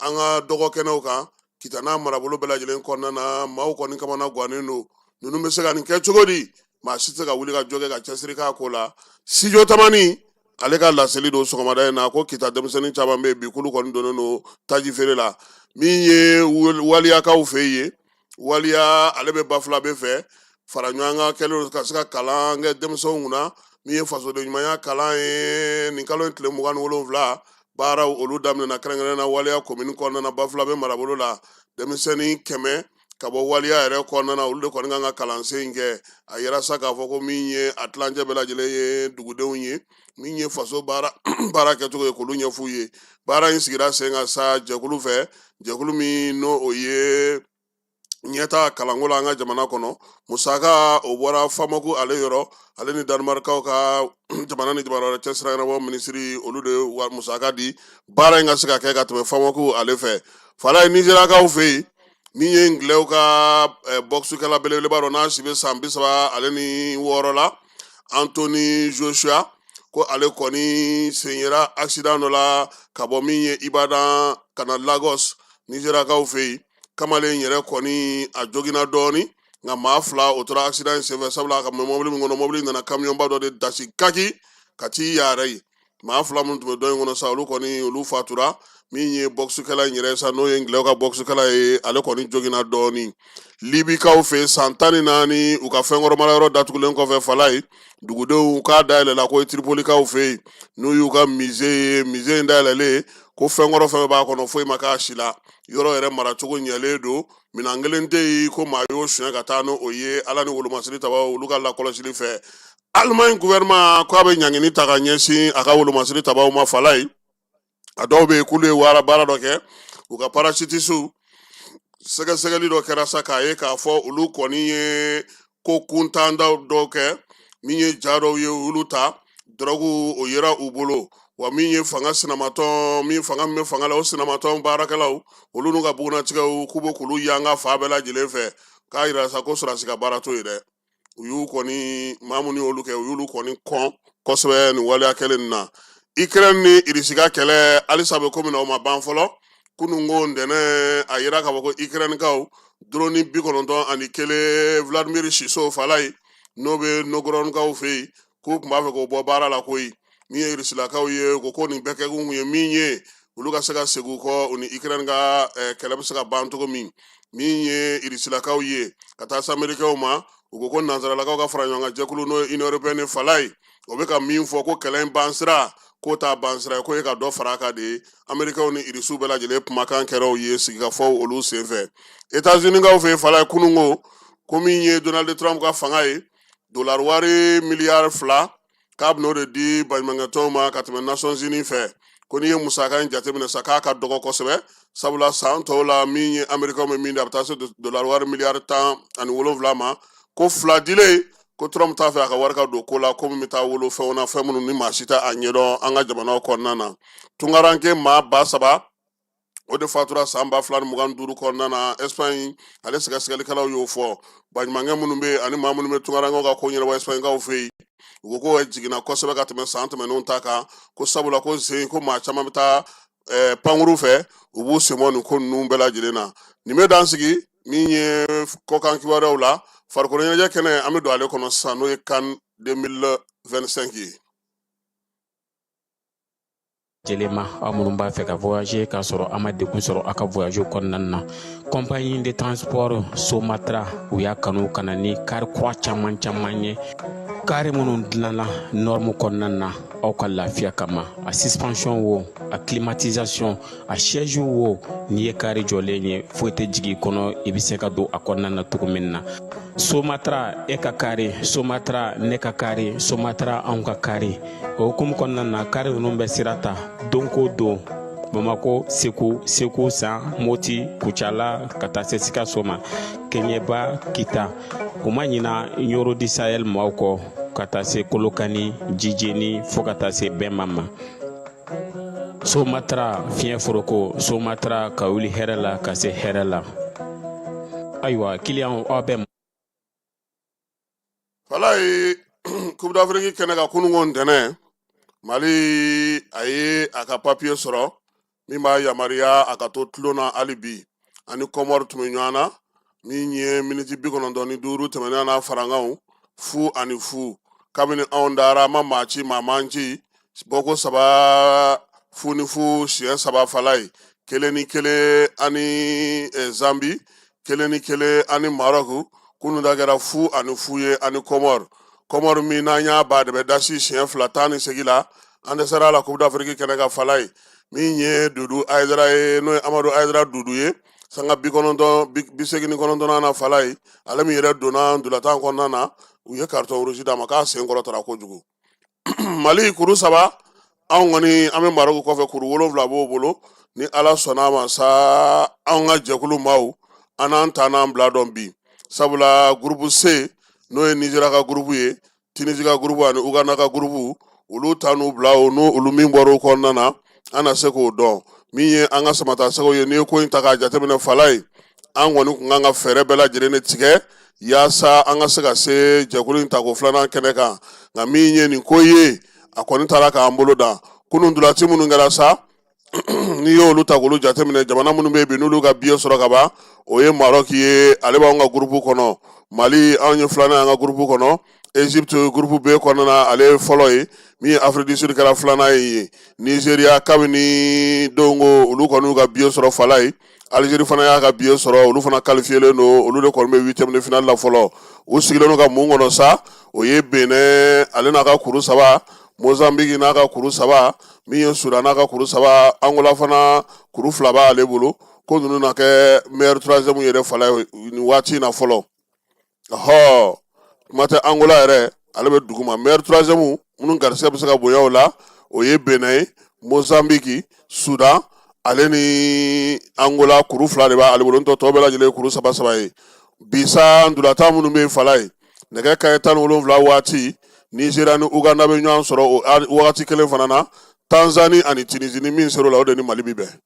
an ka dɔgɔkɛnɛw kan Kita n'a marabolo bɛɛ lajɛlen kɔnɔna na. Maaw kɔni kamana gannen don, ninnu bɛ se ka nin kɛ cogo di? Maa si tɛ se ka wuli ka jɔ kɛ ka cɛsiri k'a ko la. Sijo Tamani ale ka laseli don sɔgɔmada in na ko Kita denmisɛnnin caman bɛ yen bi, k'olu kɔni donnen don taji feere la. Min ye Waliyakaw fɛ yen, Waliya ale bɛ Bafulabe fɛ, fara ɲɔgɔn kan kɛlen don ka se ka kalan kɛ denmisɛnw kunna, min ye fasoden ɲumanya kalan ye. Nin kalo in tile 27, baaraw olu daminɛna kɛrɛnkɛrɛnnen na Waliya komini kɔnɔna na, Bafulabe marabolo la. Denmisɛnnin 100 ka bɔ Waliya yɛrɛ kɔnɔna na, olu de kɔni kan ka kalansen in kɛ. A yira sa k'a fɔ ko min ye a tilancɛ bɛɛ lajɛlen ye dugudenw ye, min ye faso baara baara kɛcogo ye, k'olu ɲɛf'u ye. Baara in sigira sen kan sa jɛkulu fɛ, jɛkulu min n'o o ye ɲɛta kalanko la an ka jamana kɔnɔ. Musaka o bɔra FAMOC ale yɔrɔ, ale ni Danimarikaw ka jamana ni jamana wɛrɛ cɛsira ɲɛnabɔ minisiri, olu de ye musaka di baara in ka se ka kɛ ka tɛmɛ FAMOC ale fɛ. Fala ye, Nizeriyakaw fɛ yen, min ye ngilɛw ka bɔkisukɛla belebeleba dɔ, n'a si bɛ san 36 la, Anthony Joshua, ko ale kɔni sen yera accident dɔ la ka bɔ min ye Ibadan ka na Lagos, Nizeriyakaw fɛ yen. Kamalen yɛrɛ kɔni a joginna dɔɔni, nka maa fila o tora accident in senfɛ, sabula a ka mɔbili min kɔnɔ, mɔbili nana kamiyɔnba dɔ de dasi kaki ka t'i yara yen. Maa fila minnu tun bɛ dɔ in kɔnɔ sa, olu kɔni olu fatura. Min ye bɔkisukɛla in yɛrɛ sa, n'o ye ngilɛw ka bɔkisukɛla ye, ale kɔni joginna dɔɔni. Libikaw fɛ, san 14 u ka fɛnkɔrɔ marayɔrɔ datugulen kɔfɛ, fala ye, dugudenw k'a dayɛlɛla ko Tiripolikaw fɛ yen, n'u y'u ka musée ye. Musée in dayɛlɛlen ko fɛnkɔrɔ fɛn b'a kɔnɔ, foyi ma k'a si la. Yɔrɔ yɛrɛ maracogo ɲɛlen don, minɛn kelen tɛ yen ko maa y'o suɲɛ ka taa n'o ye. Ala ni wolomasiri tabaw olu ka lakɔlɔsili fɛ, Allemagne gouvernement ko a bɛ ɲangini ta ka ɲɛsin a ka wolomasiri tabaw ma. Fala ye, a dɔw bɛ yen k'olu ye wara baara dɔ kɛ, u ka parachutisiw sɛgɛsɛgɛli dɔ kɛra sa k'a ye k'a fɔ olu kɔni ye ko kuntan dɔw kɛ, min ye ja dɔw ye, olu ta dɔrɔgu o yera u bolo. Wa min ye fanga sinamatɔn, min fanga min bɛ fanga la, o sinamatɔn baarakɛlaw, olu n'u ka bugunnatigɛw, k'u bɛ k'olu yanga fan bɛɛ lajɛlen fɛ, k'a yira sa ko sɔrɔdasi ka baara t'o ye dɛ. U y'u kɔni maa minnu y'olu kɛ, u y'olu kɔni kɔn kosɛbɛ nin waleya kɛlen nin na. Ukraine ni Irisi ka kɛlɛ halisa bɛ komi na, o ma ban fɔlɔ. Kununko ntɛnɛn, a yira k'a fɔ ko Ukrainekaw drone 91 Vladimir Siso fala ye, n'o bɛ Novgorodkaw fɛ yen, k'u tun b'a fɛ k'o bɔ baara la koyi. Min ye Irisilakaw ye, u ko nin bɛɛ kɛkun kun ye min ye, olu ka se ka segin u kɔ, u ni Ukraine ka kɛlɛ bɛ se ka ban cogo min. Min ye Irisilakaw ye ka taa se Amerikɛnw ma, u ko ko nansaralakaw ka fara ɲɔgɔn kan jɛkulu, n'o ye Union européenne fala ye, o bɛ ka min fɔ ko kɛlɛ in ban sira, k'o t'a ban sira ye, k'o ye ka dɔ fara a kan de ye. Amerikɛnw ni Irisiw bɛɛ lajɛlen kumakan kɛra u ye sigikafɔw olu senfɛ. États-Unis kaw fɛ yen, fala ye, kununko ko min ye Donald Trump ka fanga ye, dolari wari miliyari 2, k'a bɛn'o de di baɲumankɛtɔnw ma ka tɛmɛ Nations Unies fɛ. Ko n'i ye musaka in jateminɛ sa, k'a ka dɔgɔ kosɛbɛ, sabula san tɔw la, min ye Amerikɛnw bɛ min di, a bɛ taa se dolari wari miliyari 17 ma. Ko fila dilen, ko Trump t'a fɛ a ka wari ka don ko la, ko min bɛ taa wolo fɛnw na, fɛn minnu ni maa si tɛ a ɲɛdɔn an ka jamanaw kɔnɔna na. Tungaranke maa 3000 O de fatura san 2025 kɔnɔna na Espagne. Ale sɛgɛsɛgɛlikɛlaw y'o fɔ. Baɲumankɛ minnu bɛ yen ani maa minnu bɛ tunkarankew ka ko ɲɛnabɔ Espagnekaw fɛ yen, u ko k'o jiginna kosɛbɛ ka tɛmɛ san tɛmɛnenw ta kan, ko sabula ko sen ko maa caman bɛ taa pankuru fɛ, u b'u sen bɔ nin ko ninnu bɛɛ lajɛlen na. Nin bɛ dan sigi min ye kɔkan kibaruyaw la. Farikolo ɲɛnajɛ kɛnɛ, an bɛ don ale kɔnɔ sisan, n'o ye CAN 2025 ye. Lajɛlen ma, aw minnu b'a fɛ ka voyager k'a sɔrɔ a ma degun sɔrɔ a ka voyage kɔnɔna na, compagnie de transport Somatra, u y'a kanu ka na ni kari kura caman caman ye, kari minnu dilanna norme kɔnɔna na aw ka lafiya kama. A suspension wo, a climatisation, a siège wo, n'i ye kari jɔlen ye, foyi tɛ jigin i kɔnɔ, i bɛ se ka don a kɔnɔna na cogo min na. Somatra, e ka kari, Somatra, ne ka kari, Somatra, anw ka kari. O hukumu kɔnɔna na, kari ninnu bɛ sira ta don ko don Bamako, Segu, Segu San, Moti, Kucala, ka taa se Sikaso ma, Kɛɲɛba, Kita. U ma ɲina Ɲoro du Sahel maaw kɔ, ka taa se Kolokani, Jijeni, fo ka taa se Bɛnma ma. Somatra, fiɲɛ foroko, Somatra, ka wuli hɛrɛ la ka se hɛrɛ la. Ayiwa, kiliyanw, aw bɛ Falaye, Coupe d'Afrique kɛnɛ kan, kununko ntɛnɛn, Mali a ye a ka papiye sɔrɔ min b'a yamaruya a ka to tulon na hali bi. Ani Kɔmɔri tun bɛ ɲɔgɔn na, min ye miniti 95 tɛmɛnen n'a farankanw 0-0. Kabini anw dara, an ma maa ci, maa man ci, bɔko saba 0-0, siɲɛ saba. Falaye, 1-1 ani Zambi, 1-1 ani Marɔku. Kunun ta kɛra 0-0 ye ani Kɔmɔri. Kɔmɔri min n'an y'a ba de bɛ dasi siɲɛ fila tan ni segin la, an dɛsɛra a la Coupe d'Afrique kɛnɛ kan. Falaye, min ye Dudu Ayidara ye, n'o ye Amadu Ayidara Dudu ye, sanga 90 89 na, Falaye, ale min yɛrɛ donna ntolatan kɔnɔna na, u ye carton rouge d'a ma k'a sen kɔrɔtara kojugu. Mali kuru saba, anw kɔni an bɛ Marɔku kɔfɛ, kuru 7 b'o bolo. Ni Ala sɔnna a ma sa, anw ka jɛkulu maaw, an n'an ta n'an bila dɔn bi, sabula groupe C, n'o ye Nizeriya ka groupe ye, Tunisie ka groupe ani Uganda ka groupe, olu ta n'u bila o n'o olu min bɔra o kɔnɔna na, an na se k'o dɔn. Min ye an ka samatasɛgɛw ye, n'i ye ko in ta k'a jateminɛ, Falaye, an kɔni kun kan ka fɛɛrɛ bɛɛ lajɛlen de tigɛ yaasa an ka se ka se jɛkulu in tako filanan kɛnɛ kan. Nka min ye nin ko ye, a kɔni taara k'an bolo dan. Kunun ntolaci minnu kɛra sa, n'i y'olu ta k'olu jateminɛ, jamana minnu bɛ yen bi n'olu ka biye sɔrɔ ka ban, o ye Maroc ye, ale b'anw ka gurupu kɔnɔ. Mali, anw ye filanan an ka gurupu kɔnɔ. Egypte, gurupu B kɔnɔna na, ale ye fɔlɔ ye. Min ye Afrique du Sud kɛra filanan ye. Nigeria, kabini don ko olu kɔni y'u ka biye sɔrɔ. Falaye, Algérie fana y'a ka biye sɔrɔ, olu fana qualifiélen don, olu de kɔni bɛ huitième de finale la fɔlɔ. U sigilen don ka mun kɔnɔ sa? O ye Benin, ale n'a ka kuru saba, Mozambique n'a ka kuru saba, min ye Sudan n'a ka kuru saba, Angola fana kuru fila b'ale bolo. Ko ninnu na kɛ meilleur troisième yɛrɛ, Falaye, nin waati in na fɔlɔ. Ɔhɔ, kuma tɛ Angola yɛrɛ, ale bɛ duguma. Meilleur troisième minnu garisɛgɛ bɛ se ka bonya o la, o ye Benin ye, Mozambique, Sudan ale ni Angola, kuru fila de b'ale bolo. N'o tɛ, tɔ bɛɛ lajɛlen ye kuru saba saba ye. Bi sa, ntolatan minnu bɛ yen, Falaye, nɛgɛ kanɲɛ 17 waati, Nizeriya ni Uganda bɛ ɲɔgɔn sɔrɔ. O wagati kelen fana na, Tanzanie ani Tunisie, ni min ser'o la, o de ni Mali bɛ bɛn.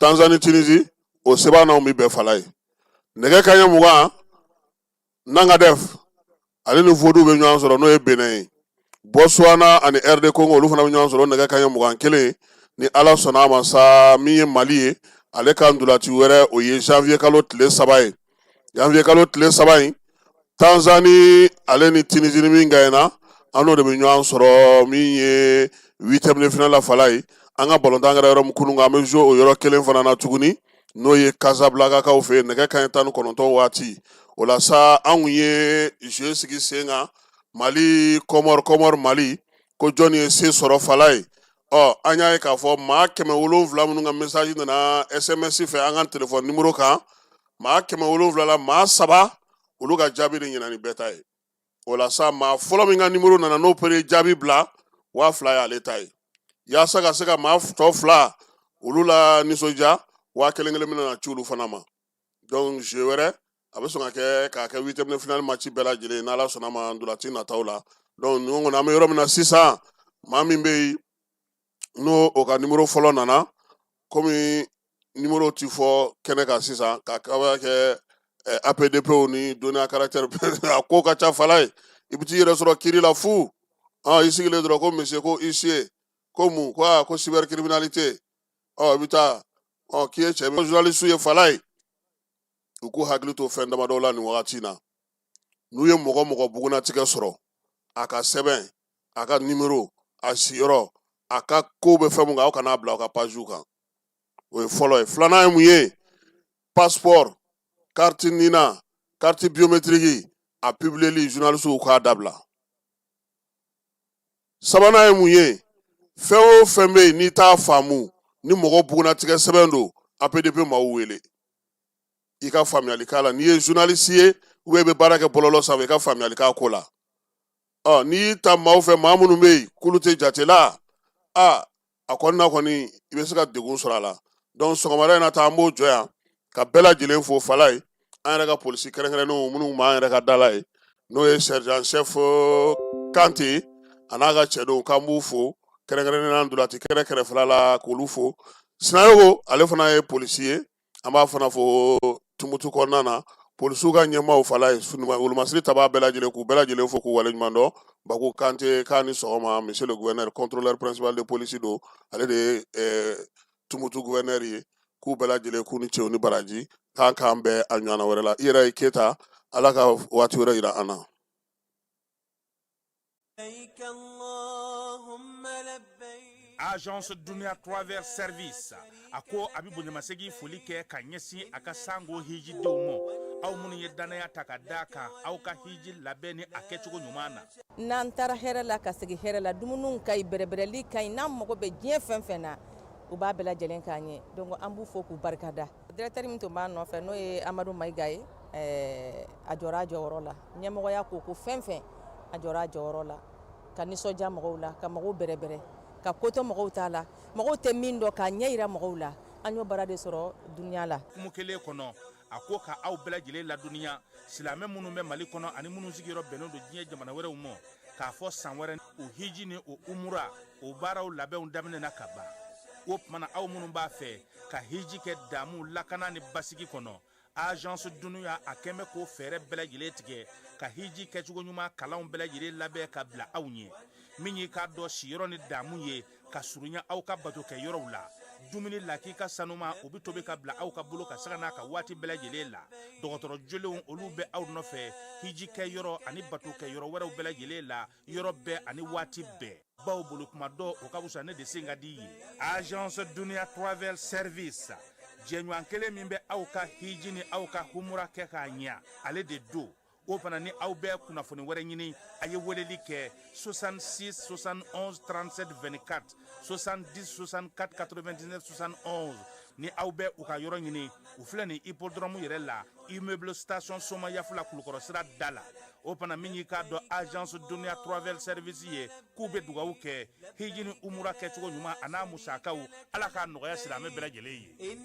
Tanzanie, Tunisie, o seba n'anw bɛ bɛn. Falaye, nɛgɛ kanɲɛ 20, Nanga Def ale ni Vodu bɛ ɲɔgɔn sɔrɔ, n'o ye Benin ye. Botswana ani RD Congo, olu fana bɛ ɲɔgɔn sɔrɔ nɛgɛ kanɲɛ 21. Ni Ala sɔnna a ma sa, min ye Mali ye, ale ka ntolaci wɛrɛ, o ye janvier kalo tile 3 ye. Janvier kalo tile 3 in, Tanzanie ale ni Tunisie ni min gagnera, an n'o de bɛ ɲɔgɔn sɔrɔ min ye huitième de finale la. Falaye, an ka balontan kɛra yɔrɔ min kunun, an bɛ jouer o yɔrɔ kelen fana na tuguni, n'o ye Casablanca fɛ yen, nɛgɛ kanɲɛ 19 waati. O la sa, an kun ye jeu sigi sen kan, Mali Kɔmɔri, Kɔmɔri Mali, ko jɔnni ye se sɔrɔ? Falaye, ɔ an y'a ye k'a fɔ maa 700 minnu ka message nana SMS fɛ an ka téléphone numéro kan, maa 700 la, maa saba olu ka jaabi de ɲɛna ni bɛɛ ta ye. O la sa, maa fɔlɔ min ka nimoro nana, n'o pere jaabi bila, 2000 y'ale ta ye. Yaasa ka se ka maa tɔ fila olu la nisɔndiya, 1000 kelen bɛna ci olu fana ma. Donc jeu wɛrɛ a bɛ sɔn ka kɛ k'a kɛ huitième de finale match bɛɛ lajɛlen, n'Ala sɔnna ma, ntolaci nataw la. Donc nin kɔni, an bɛ yɔrɔ min na sisan, maa min bɛ yen n'o o ka nimoro fɔlɔ nana, Komi nimoro ti fɔ kɛnɛ kan sisan ka kabaya kɛ APDPw ni données à caractère, a ko ka ca fala ye. I bɛ t'i yɛrɛ sɔrɔ kiri la fu. I sigilen dɔrɔn ko monsieur, ko huissier, ko mun, ko aa, ko cybercriminalité. Ɔ, i bɛ taa, ɔ, k'i ye cɛ journaliste ye fala ye. U k'u hakili to fɛn damadɔ la nin wagati in na. N'u ye mɔgɔ mɔgɔ bugunnatigɛ sɔrɔ, a ka sɛbɛn, a ka nimero, a siyɔrɔ, a ka ko bɛ fɛn mun kan, aw kana bila aw ka pagew kan. O ye fɔlɔ ye. Filanan ye mun ye? Passeport, carte NINA, carte biométrique, a publieli, journaliste k'a dabila. Sabanan ye mun ye? Fɛn o fɛn bɛ yen n'i t'a faamu, ni mɔgɔ bugunnatigɛ sɛbɛn don, APDP maaw wele, i ka faamuyali k'a la. N'i ye journaliste ye ou bien i bɛ baara kɛ bɔlɔlɔ sanfɛ, i ka faamuyali k'a ko la. Ɔ, n'i y'i ta maaw fɛ, maa minnu bɛ yen k'olu tɛ jate la, a a kɔni na kɔni, i bɛ se ka degun sɔrɔ a la. Donc sɔgɔmada in na ta, an b'o jɔ yan ka bɛɛ lajɛlen fo fala ye. An yɛrɛ ka polisi kɛrɛnkɛrɛnnenw minnu b'an yɛrɛ ka da la ye, n'o ye sergent chef Kante a n'a ka cɛdenw, k'an b'u fo kɛrɛnkɛrɛnnenya la ndolati kɛnɛ kɛrɛfɛla la, k'olu fo. Sinayogo, ale fana ye polisi ye, an b'a fana fo Tumutu kɔnɔna na. Polisiw ka ɲɛmaaw fala ye, wolomasiri tabaa bɛɛ lajɛlen, k'u bɛɛ lajɛlen fo k'u waleɲuman dɔn. Baku Kante, k'a ni sɔgɔma monsieur le gouverneur, contrôleur principal de police don, ale de ye Tumutu gouverneur ye. K'u bɛɛ lajɛlen k'u ni cɛw ni baraji, k'an k'an bɛn a ɲɔgɔnna wɛrɛ la. I yɛrɛ ye Keyita, Ala ka waati wɛrɛ yira an na. Agence Dunia Travel Service a ko a bɛ bonyamasegin foli kɛ ka ɲɛsin a ka sango hijidenw ma, aw minnu ye dannaya ta ka da kan aw ka hiji labɛn ni a kɛcogo ɲuman na. N'an taara hɛrɛ la ka segin hɛrɛ la, dumuniw ka ɲi, bɛrɛbɛrɛli ka ɲi, n'an mago bɛ diɲɛ fɛn fɛn na, u b'a bɛɛ lajɛlen k'an ye. Donc an b'u fo k'u barikada. Directeur min tun b'a nɔfɛ, n'o ye Amadu Mayiga ye, a jɔra a jɔyɔrɔ la. Ɲɛmɔgɔya ko ko fɛn fɛn, a jɔra a jɔyɔrɔ la ka nisɔndiya mɔgɔw la, ka mɔgɔw bɛrɛbɛrɛ, ka ko to mɔgɔw ta la, mɔgɔw tɛ min dɔn k'a ɲɛ yira mɔgɔw la. An y'o baara de sɔrɔ Dunia la. Hukumu kelen kɔnɔ, a ko ka aw bɛɛ lajɛlen ladɔnniya, silamɛ minnu bɛ Mali kɔnɔ ani minnu sigiyɔrɔ bɛnnen don diɲɛ jamana wɛrɛw ma, k'a fɔ san wɛrɛ o hiji ni o umura o baaraw labɛnw daminɛna ka ban. O tuma na, aw minnu b'a fɛ ka hiji kɛ damu, lakana ni basigi kɔnɔ, Agence Dunia a kɛn bɛ k'o fɛɛrɛ bɛɛ lajɛlen tigɛ ka hiji kɛcogo ɲuman kalanw bɛɛ lajɛlen labɛn ka bila aw ɲɛ. Min y'i k'a dɔn siyɔrɔ ni damu ye ka surunya aw ka batokɛ yɔrɔw la, dumuni lakika sanuma, o bɛ tobi ka bila aw ka bolo ka sanga n'a ka waati bɛɛ lajɛlen la. Dɔgɔtɔrɔ jolenw, olu bɛ aw nɔfɛ hiji kɛ yɔrɔ ani batokɛ yɔrɔ wɛrɛw bɛɛ lajɛlen la, yɔrɔ bɛɛ ani waati bɛɛ. Baw bolo kuma dɔ, o ka fisa ne de sen ka di ye. Agence Dunia Travel Service, jɛɲɔgɔn kelen min bɛ aw ka hiji ni aw ka humura kɛ k'a ɲɛ, ale de don. O fana ni aw bɛ kunnafoni wɛrɛ ɲini, a ye weleli kɛ 66 71 37 24, 70 64 99 71. Ni aw bɛ u ka yɔrɔ ɲini, u filɛ nin hippodrome yɛrɛ la, immeuble station Somayafula, Kulukɔrɔ sira da la. O fana min y'i k'a dɔn Agence Dunia Travel Service ye, k'u bɛ dugawu kɛ hiji ni umura kɛcogo ɲuman a n'a musakaw, Ala k'a nɔgɔya silamɛ bɛɛ lajɛlen ye.